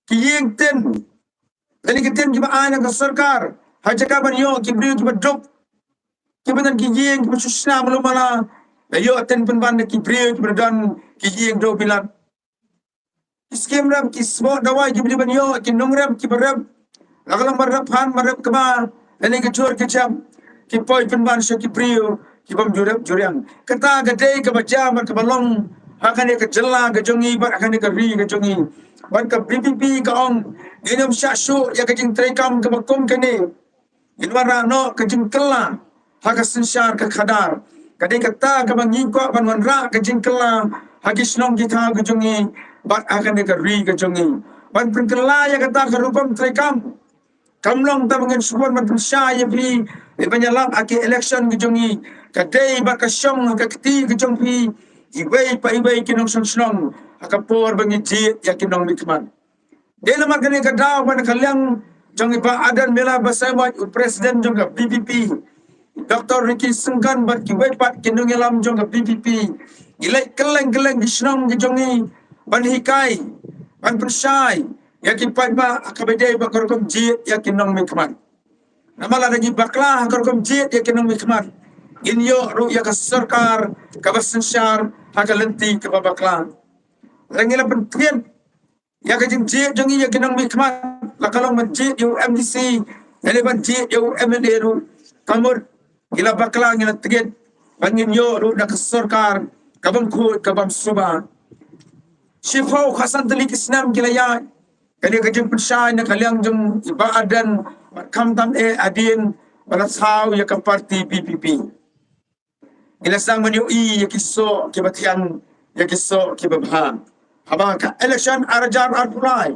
Ki ïing tin, lane ki tin kiba ai na ka sorkar ha jaka ban ïoh ki briew kiba duk, kiba don ki ïing kiba shu shna malu mala, la ïoh tin pynban na ki briew kiba don ki ïing dewbilat. Ki skim rep, ki sboh dawai kiba dei ban ïoh ki nongrep kiba rep, la ka long ban rep han ban rep kba, lane ka jur ka jam, ki poi pynban sha ki briew kiba ym ju rep ju riang. Kata ka dei kaba jia bad kaba long ha kane ka jylla ka jong ngi bad ha kane ka ri ka jong ngi. Bad ka VPP ka ong, ngin ym shah shuh ïa ka jingtreikam kaba kum kane. Ngin wanrah noh ka jingkylla ha ka synshar ka khadar. Ka dei kata kaba ngi kwah, ban wanrah ka jingkylla ha ki shnong ki thaw ki jong ngi bad ha kane ka ri ka jong ngi. Ban pynkylla ïa kata ka rukom treikam, kam long tang ba ngin shu wan ban pynshai ïa phi ban ïalap ha ki election ki jong ngi. Ka dei ba ka shong ha ka kti ka jong phi iwei pa iwei ki nongshong shnong ha ka por ba ngi jied ïa ki nongmihkhmat. Dei namar kane ka daw ba na ka liang jong i Bah Ardent Miller Basaiawmoit, u President jong ka VPP, Doctor Ricky Syngkon bad kiwei pat ki nongïalam jong ka VPP, ngi leit kylleng kylleng ki shnong ki jong ngi ban hikai, ban pynshai ïa ki paidbah ha kaba dei bad ka rukom jied ïa ki nongmihkhmat. Namar lada ngi bakla ha ka rukom jied ïa ki nongmihkhmat, ngin ïoh ruh ïa ka sorkar kaba synshar ha ka lynti kaba bakla. Lada ngi la pynthied ïa ka jingjied jong ngi ïa ki nongmihkhmat, la ka long ban jied ïa u MDC, lane ban jied ïa u MLA ruh, ka mut ngi la bakla, ngi la thied ba ngin ïoh ruh da ka sorkar kaba ym khuid kaba ym suba. Shiphew khatsan tylli ki snem ki la ïaid, kane ka jingpynshai na ka liang jong i Bah Ardent bad khamtam eh hadien ba la thaw ïa ka party VPP. Ngi la sdang ban ïohi ïa ki soh kiba thiang, ïa ki soh kiba bha. Haba ka election ar hajar arphew lai,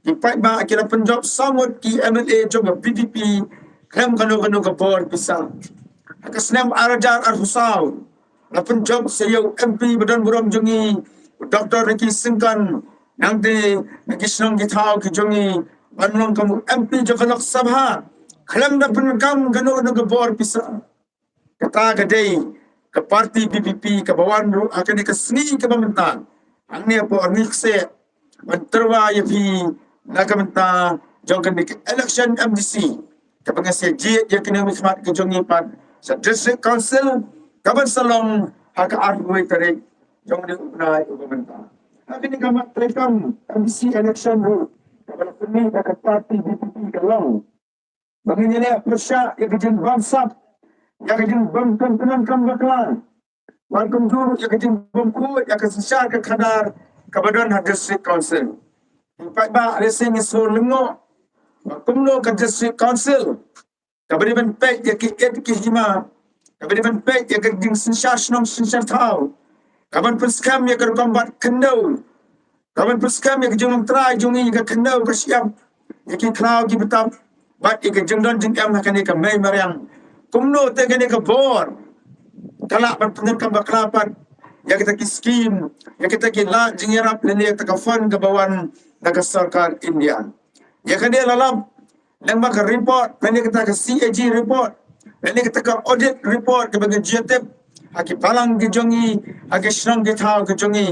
ki paidbah ki la pynjop saw ngut ki MLA jong ka VPP khlem kano kano ka bor pisa. Ha ka snem ar hajar arphew saw, la pynjop sa ïa u MP ba don burom jong ngi, u Doctor Ricky Syngkon, nangta na ki shnong ki thaw ki jong ngi ban long kum u MP jong ka Lok Sabha khlem da pyndonkam kano kano ka bor pisa. Kata ka dei ka party VPP kaba wan ruh ha kane ka sngi kaba mynta, hangne hapoh Rangli Kse, ban tyrwa ïa phi na ka bynta jong kane ka election MDC kaba ngin sa jied ïa ki nongmihkhmat ki jong ngi pat sha District Council kaban sa long ha ka arphew wei tarik jong une u bnai uba mynta. Ha kane ka mat treikam MDC election ruh, kaba la pynmih da ka party VPP ka long ba ngin ïaleh pyrshah ïa ka jingbamsap, ïa ka jingbym pyndonkam bakla, bad kumjuh ïa ka jingbymkhuid ïa ka synshar ka khadar kaba don ha District Council. Ki paidbah, lehse ngi sngew lyngngoh Ba kumno ka District Council kaba dei ban peit ïa ki ïit ki hima, kaba dei ban peit ïa ka jingsynshar shnong synshar thaw, kaban pynskhem ïa ka rukom bat khyndew, kaban pynskhem ïa ka jinglong trai jong ngi, ïa ka khyndew ka shyiap, ïa ki khlaw ki btap, bad ïa ka jingdon jingem ha kane ka mei mariang. Kumno te kane ka bor ka lah ban pyndonkam bakla pat ïa kita ki skim, ïa kita ki lad jingïarap lane ïa kita ka fund kaba wan na ka sorkar India. Ïa kane la lap lyngba ka report, lane kita ka C A G report, lane kita ka audit report kaba ngi ju tip ha ki balang ki jong ngi, ha ki shnong ki thaw ki jong ngi.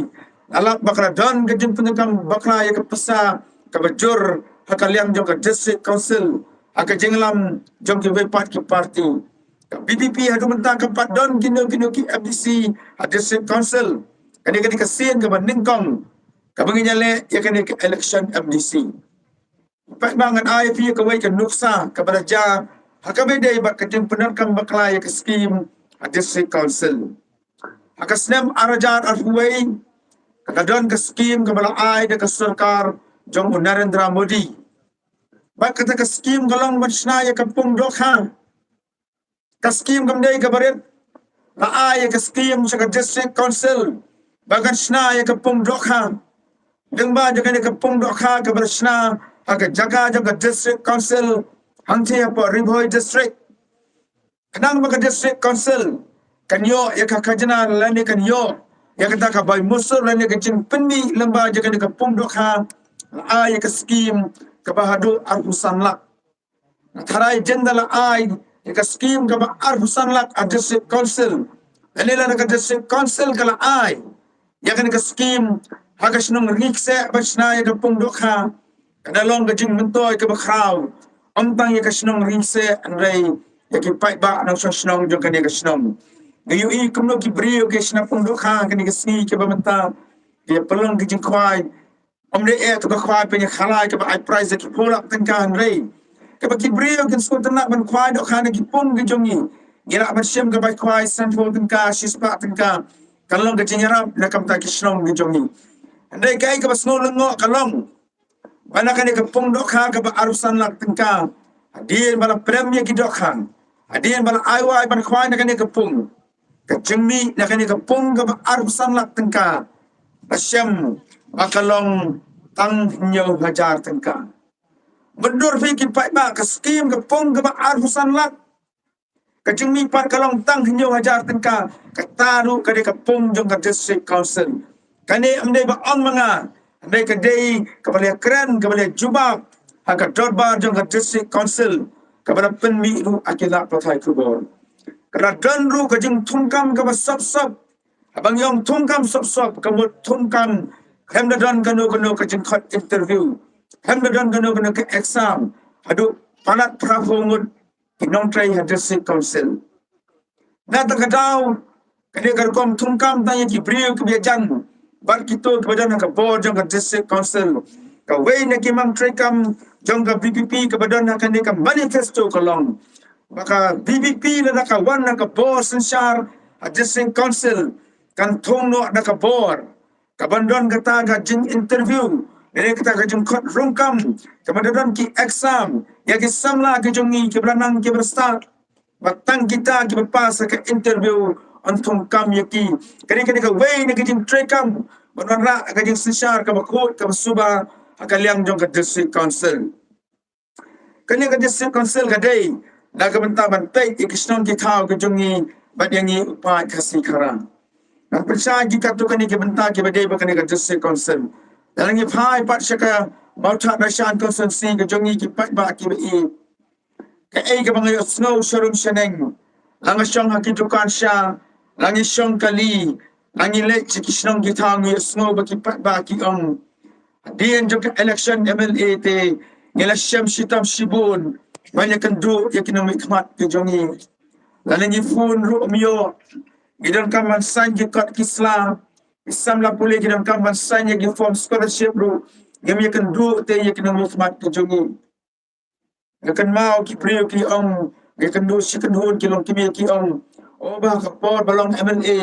La lap ba ka la don ka jingpyndonkam bakla ïa ka pisa kaba jur ha ka liang jong ka District Council ha ka jinglam jong kiwei pat ki party. Ka V P P haduh mynta kam pat don kino kino ki M D C ha District Council. Kane ka dei ka sien kaba nyngkong kaba ngin ïaleh ïa kane ka election M D C. Pat ba ngan ai ïa phi kawei ka nuksa kaba la jia ha kaba ïadei bad ka jingpyndonkam bakla ïa ka skim ha District Council. Ha ka snem ar hajar arphew wei ka la don ka skim kaba la ai da ka sorkar jong u Narendra Modi. Bad kata ka skim ka long ban shna ïa ka pung dohkha. Ka skim kam dei kaba rit, la ai ïa ka skim sha ka District Council ba kan shna ïa ka pung dohkha. Lyngba jong kane ka pung dohkha kaba la shna ha ka jaka jong ka District Council hangtei hapoh Ri Bhoi District. Khnang ba ka District Council kan ïoh ïa ka khajna lane kan ïoh ïa kata ka bai musur lane ka jingpynmih lyngba jong kane ka pung dohkha, la ai ïa ka skim kaba haduh arphew san lak. Nga tharai jin da la ai ïa ka skim kaba arphew san lak ha District Council. Lane lada ka District Council ka la ai ïa kane ka skim ha ka shnong Ringseh ban shna ïa ka pung dohkha, ka da long ka jingmyntoi kaba khraw ym tang ïa ka shnong Ringseh hynrei ïa ki paidbah nongshong shnong jong kane ka shnong. Ngi ïohi kumno ki briew ki shna pung dohkha ha kane ka sngi kaba mynta, ki pynlong ki jingkhwai. Ym dei eh to ka khwai pynïakhalai kaba ai prize da ki phew lak tyngka hynrei kaba ki briew kin sngewtynnat ban khwai dohkha na ki pung ki jong ngi. Ngi lah ban shim ka bai khwai san phew tyngka, shispah tyngka. Kan long ka jingïarap na ka bynta ki shnong ki jong ngi. Hynrei kaei kaba sngew lyngngoh ka long ba na kane ka pung dohkha kaba arphew san lak tyngka, hadien ba la prem ïa ki dohkha, hadien ba la ai wai ban khwai na kane ka pung, ka jingmih na kane ka pung kaba arphew san lak tyngka la shem ba ka long tang hynñiew hajar tyngka. Myndur phi ki paidbah, ka skim ka pung kaba arphew san lak, ka jingmih pat ka long tang hynñiew hajar tyngka. Kata ruh ka dei ka pung jong ka District Council. Kane ym dei ba ong ma nga, hynrei ka dei kaba la kren, kaba la jubab ha ka dorbar jong ka District Council kaba la pynmih ruh ha ki lad pathai khubor. Ka la don ruh ka jingthungkam kaba sop sop. Haba ngi ong thungkam sop sop, ka mut thungkam, khlem da don kano kano ka jingkhot interview, khlem da don kano kano ka exam, haduh palat phra phew ngut ki nongtrei ha District Council. Na kata ka daw, kane ka rukom thungkam tang ïa ki briew kiba ïajan bad kito kiba don ha ka bor jong ka District Council. Kawei na ki mang treikam jong ka V P P kaba don ha kane ka manifesto ka long ba ka V P P lada ka wan ha ka bor synshar ha District Council, kan thung noh da ka bor kaban don kata ka jing interview, lane kata ka jingkhot rung kam, kaban don ki exam ïa ki samla ki jong ngi kiba la nang kiba la stad. Ba tang kita kiba pass ha ka interview yn thung kam ïa ki. Kane kane kawei na ka jingtreikam ban wanrah ka jingsynshar kaba khuid kaba suba ha ka liang jong ka District Council. Kane ka District Council ka dei na ka bynta ban peit ïa ki shnong ki thaw ki jong ngi bad ïa ngi u paid Khasi Khara. Ngan pynshai ki katto katne ki bynta kiba dei bad kane ka District Council. Lada ngi phai pat sha ka Mawthadraishan constituency ka jong ngi ki paidbah kiba ïeit, kaei kaba nga ïohsngew sharum shaneng, la nga shong ha ki dukan sha, la ngi shong kali, la ngi leit sha ki shnong ki thaw, ngi ïohsngew ba ki paidbah ki ong, hadien jong ka election M L A te ngi la shem shitom shibun ban ïakynduh ïa ki nongmihkhmat ki jong ngi. Lada ngi phone ruh ym ïoh, ngi donkam ban saiñ ki kot ki sla. Ki samla pule ki donkam ban saiñ ïa ki form scholarship ruh ngim ïakynduh te ïa ki nongmihkhmat ki jong ngi. Nga kynmaw ki briew ki ong, nga kynduh shi kynhun ki longkmie ki ong, o ba ha ka por ba long M L A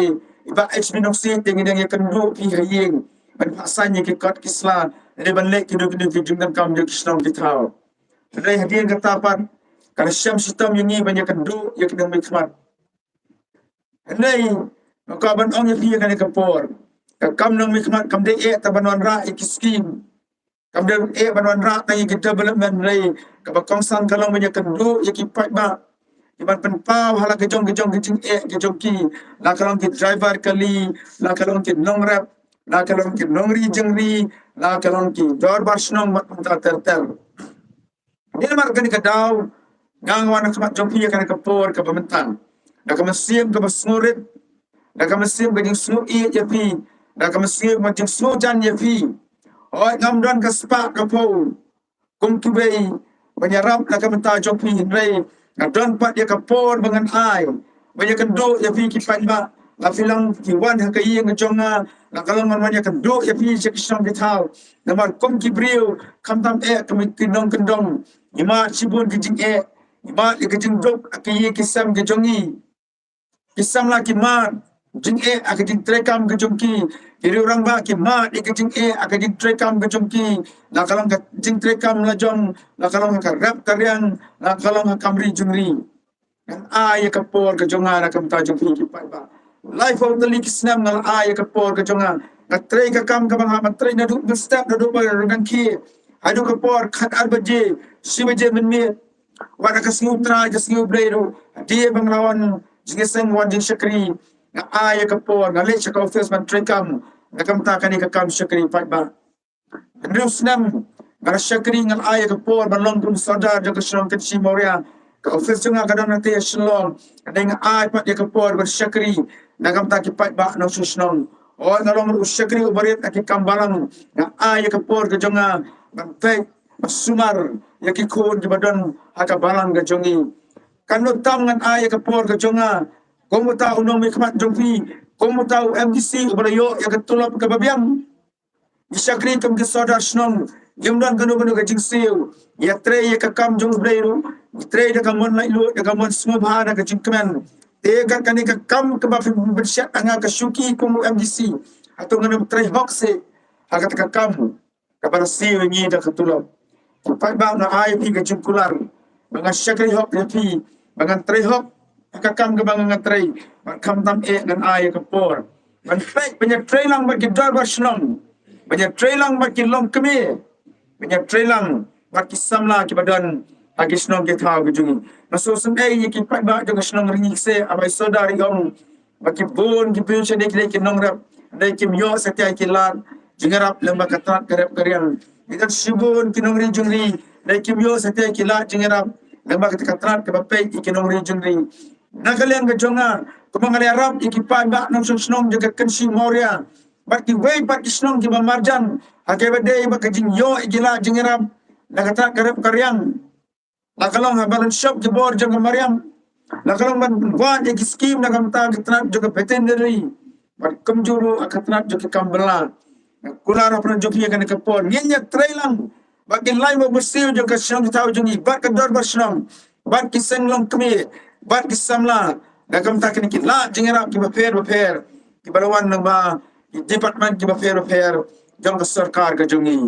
i Bah H B Nongsiej te ngi dang ïakynduh phi ha ïing ban phah saiñ ïa ki kot ki sla, lane ban leh kino kino ki jingdonkam jong ki shnong ki thaw. Hynrei hadien kata pat ka la shem shitom ïa ngi ban ïakynduh ïa ki nongmihkhmat. Hynrei nga kwah ban ong ïa phi ïa kane ka por, ka kam nongmihkhmat kam dei eh tang ban wanrah ïa ki skim, kam dei eh ban wanrah tang ïa ki development, hynrei kaba kongsan ka long ban ïakynduh ïa ki paidbah, ïa ban pynpaw ha la ka jong ka jong ka jingeh ka jong ki, la ka long ki driver kali, la ka long ki nongrep, la ka long ki nongri jingri, la ka long ki dorbar shnong bad kumta ter ter. Dei namar kane ka daw nga wan ha khmat jong phi ha kane ka por kaba mynta da ka mynsiem kaba sngewrit, da ka mynsiem ka jingsngewieit ïa phi, da ka mynsiem ka jingsngewjan ïa phi. Hooid, ngam don ka spah ka phew kum kiwei ban ïarap na ka bynta jong phi, hynrei nga don pat ïa ka por ba ngan ai ban ïakynduh ïa phi ki paidbah. La phi long ki wan ha ka ïing ka jong nga, la ka long ngan wan ïakynduh ïa phi sha ki shnong ki thaw. Namar kum ki briew, khamtam eh kum ki nongkyndong, ngi mad shibun ki jingeh, ngi mad ïa ka jingduk ha ka ïing ki sem ka jong ngi. Ki samla ki mad jingeh ha ka jingtreikam ka jong ki, ki riew rangbah ki mad ïa ka jingeh ha ka jingtreikam ka jong ki, la ka long ka jingtreikam la jong, la ka long ha ka rep ka riang, la ka long ha ka kam ri jingri. Ngan ai ïa ka por ka jong nga na ka bynta jong phi ki paidbah. Laiphew tylli ki snem nga la ai ïa ka por ka jong nga. Nga trei ka kam kaba nga hap ban trei naduh mynstep, naduh ba rngan khie haduh ka por khatar baje, shi baje mynmiet. Wat ha ka sngi U Trai, ka sngi U Blei ruh, hadien ba nga la wan jingïaseng, wan jingshakri, nga ai ïa ka por, nga leit sha ka office ban treikam na ka bynta kane ka kam shakri paidbah. Hynriew snem nga la shakri, nga la ai ïa ka por ban long kum sordar jong ka shnong Kynshi Mawria. Ka office jong nga ka don hangtei ha Shillong, hynrei nga ai pat ïa ka por ban shakri na ka bynta ki paidbah nongshong shnong. Hooid, nga long ruh u shakri uba rit ha ki kam balang, nga ai ïa ka por ka jong nga ban peit, ban sumar ïa ki khun kiba don ha ka balang ka jong ngi. Katno tam ngan ai ïa ka por ka jong nga kum uta u nongmihkhmat jong phi, kum uta u M D C uba la ïoh ïa ka tulop kaba biang. Ngi shakri kum ki sordar shnong, ngim don kano kano ka jingsiew. Ngi ïatrei ïa ka kam jong U Blei ruh, ngi trei da ka mon laitluid, da ka mon sngewbha, da ka jingkmen. Te kat kane ka kam kaba phin pynshet ha nga ka shuki kum u M D C, hato ngan ym trei hok seh ha kata ka kam kaba la siew ïa ngi da ka tulop? Ki paidbah, nga ai ïa phi ka jingkular ba ngan shakri hok ïa phi, ba ngan trei hok ha ka kam kaba nga ngan trei, bad khamtam eh ngan ai ïa ka por ban peit, ban ïatrei lang bad ki dorbar shnong, ban ïatrei lang bad ki longkmie, ban ïatrei lang bad ki samla kiba don ha ki shnong ki thaw ki jong ngi. Nga sngewsynei ïa ki paidbah jong ka shnong Ryngi Kseh, ha ba i sordar i ong ba ki bun ki briew sha dei ki dei ki nongrep, hynrei kim ïoh satia ki lad jingïarap lyngba ka tnat ka rep ka riang. Ngi don shibun ki nongri jingri, hynrei kim ïoh satia ki lad jingïarap lyngba kata ka tnat kaba peit ïa ki nongri jingri. Na ka liang ka jong nga, kumba nga la ïarap ïa ki paidbah nongshong shnong jong ka Kynshi Mawria bad kiwei pat ki shnong kiba marjan, ha kaba dei bad ka jingïoh ïa ki lad jingïarap na ka tnat ka rep ka riang, la ka long ha ban shop ki bor jong ka mariang, la ka long ban wad ïa ki skim na ka bynta ka tnat jong ka veterinary, bad kumjuh ruh ha ka tnat jong ki kam bylla. Nga kular ha pyrshah jong phi ha kane ka por, ngin ïatrei lang bad ki lai ba bursiew jong ka shnong ki thaw jong ngi, bad ka dorbar shnong, bad ki seng longkmie, bad ki samla, na ka bynta kine ki lad jingïarap kiba pher ba pher kiba la wan lyngba ki department kiba pher ba pher jong ka sorkar ka jong ngi.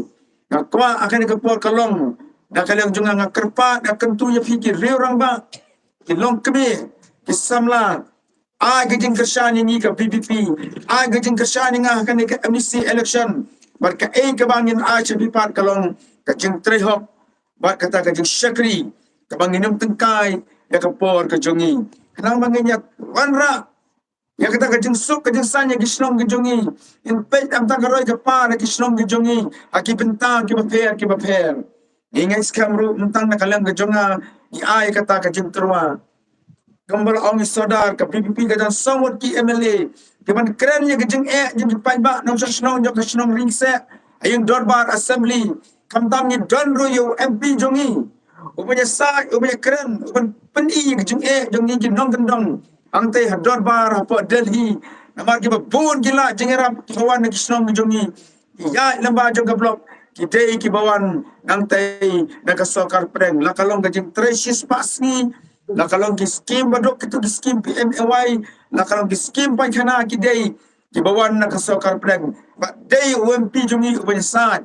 Nga kwah ha kane ka por ka long, na ka liang jong nga, nga kyrpad, nga kyntu ïa phi ki riew rangbah, ki longkmie, ki samla, ai ka jingkyrshan ïa ngi ka V P P, ai ka jingkyrshan ïa nga ha kane ka M D C election. Bad kaei kaba ngin ai sha phi pat ka long ka jingtrei hok bad kata ka jingshakri kaba ngin ym tyngkai ïa ka por ka jong ngi. Khnang ba ngin ïa wanrah ïa kata ka jingsuk ka jingsaiñ ïa ki shnong ki jong ngi. Ngin peit na ka bynta ka roi ka par ïa ki shnong ki jong ngi ha ki bynta kiba pher kiba pher. Ngi ngeit skhem ruh mynta na ka liang ka jong nga, ngi ai kata ka jingtyrwa. Kumba la ong i sordar, ka V P P ka don saw ngut ki M L A kiban kren ïa ka jingeh jong ki paidbah nongshong shnong jong ka shnong Ryngi Kseh ha ïing dorbar assembly. Khamtam ngi don ruh ïa u M P jong ngi uban ïasaid, uban ïakren, uban pyni ïa ka jingeh jong ngi ki nongkyndong hangtei ha dorbar hapoh Delhi. Namar kiba bun ki lad jingïarap kiba wan na ki shnong jong ngi, ïaid lyngba jong ka block, ki dei kiba wan nangtei na ka sorkar pdeng, la ka long ka jingtrei shispah sngi, la ka long ki skim baduk, kito ki skim P M A Y, la ka long ki skim paikana, ki dei kiba wan na ka sorkar pdeng. Bad dei u M P jong ngi uban ïasaid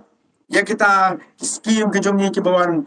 ïa kita ki skim ki jong ngi kiba wan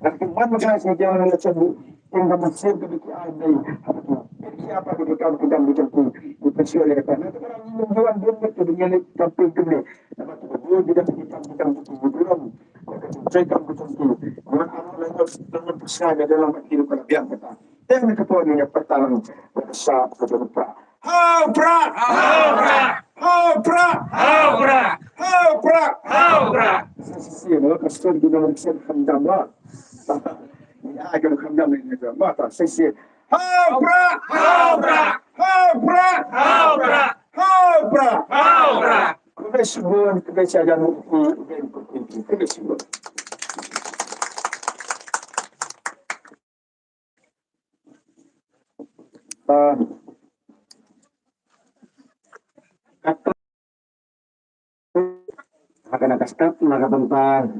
Ngan ki man ma ka sngewthuh election ni, kin ka ban sngewthuh ki ai dei. Ki apa ki kam ki kam ki kam ki ki pynshoi ïa kata. Na kata ngi wan don met ki dei ïa campaign kane. Namar ki dei ki kam ki kam ki ki burom. Ki kam ki kam ki. Ngan am la ngan ngan pynshoi ïa dalam ki rupa biang kata. Teng ni ka por ni ïa pyntalang. Sa ka don pra. Hau pra! Hau pra! Hau pra! Hau pra! Hau pra! Sa shisien, no, ka sdang duna ka sdang khamtam ba. Ya, ka khamtam ni ka ba ta shisien. Hau pra! Hau pra! Hau pra! Hau pra! Hau pra! Hau pra! Khublei shibun, khublei shihajar, khublei shibun. Ah, kata, kata na ka step, na ka bynta.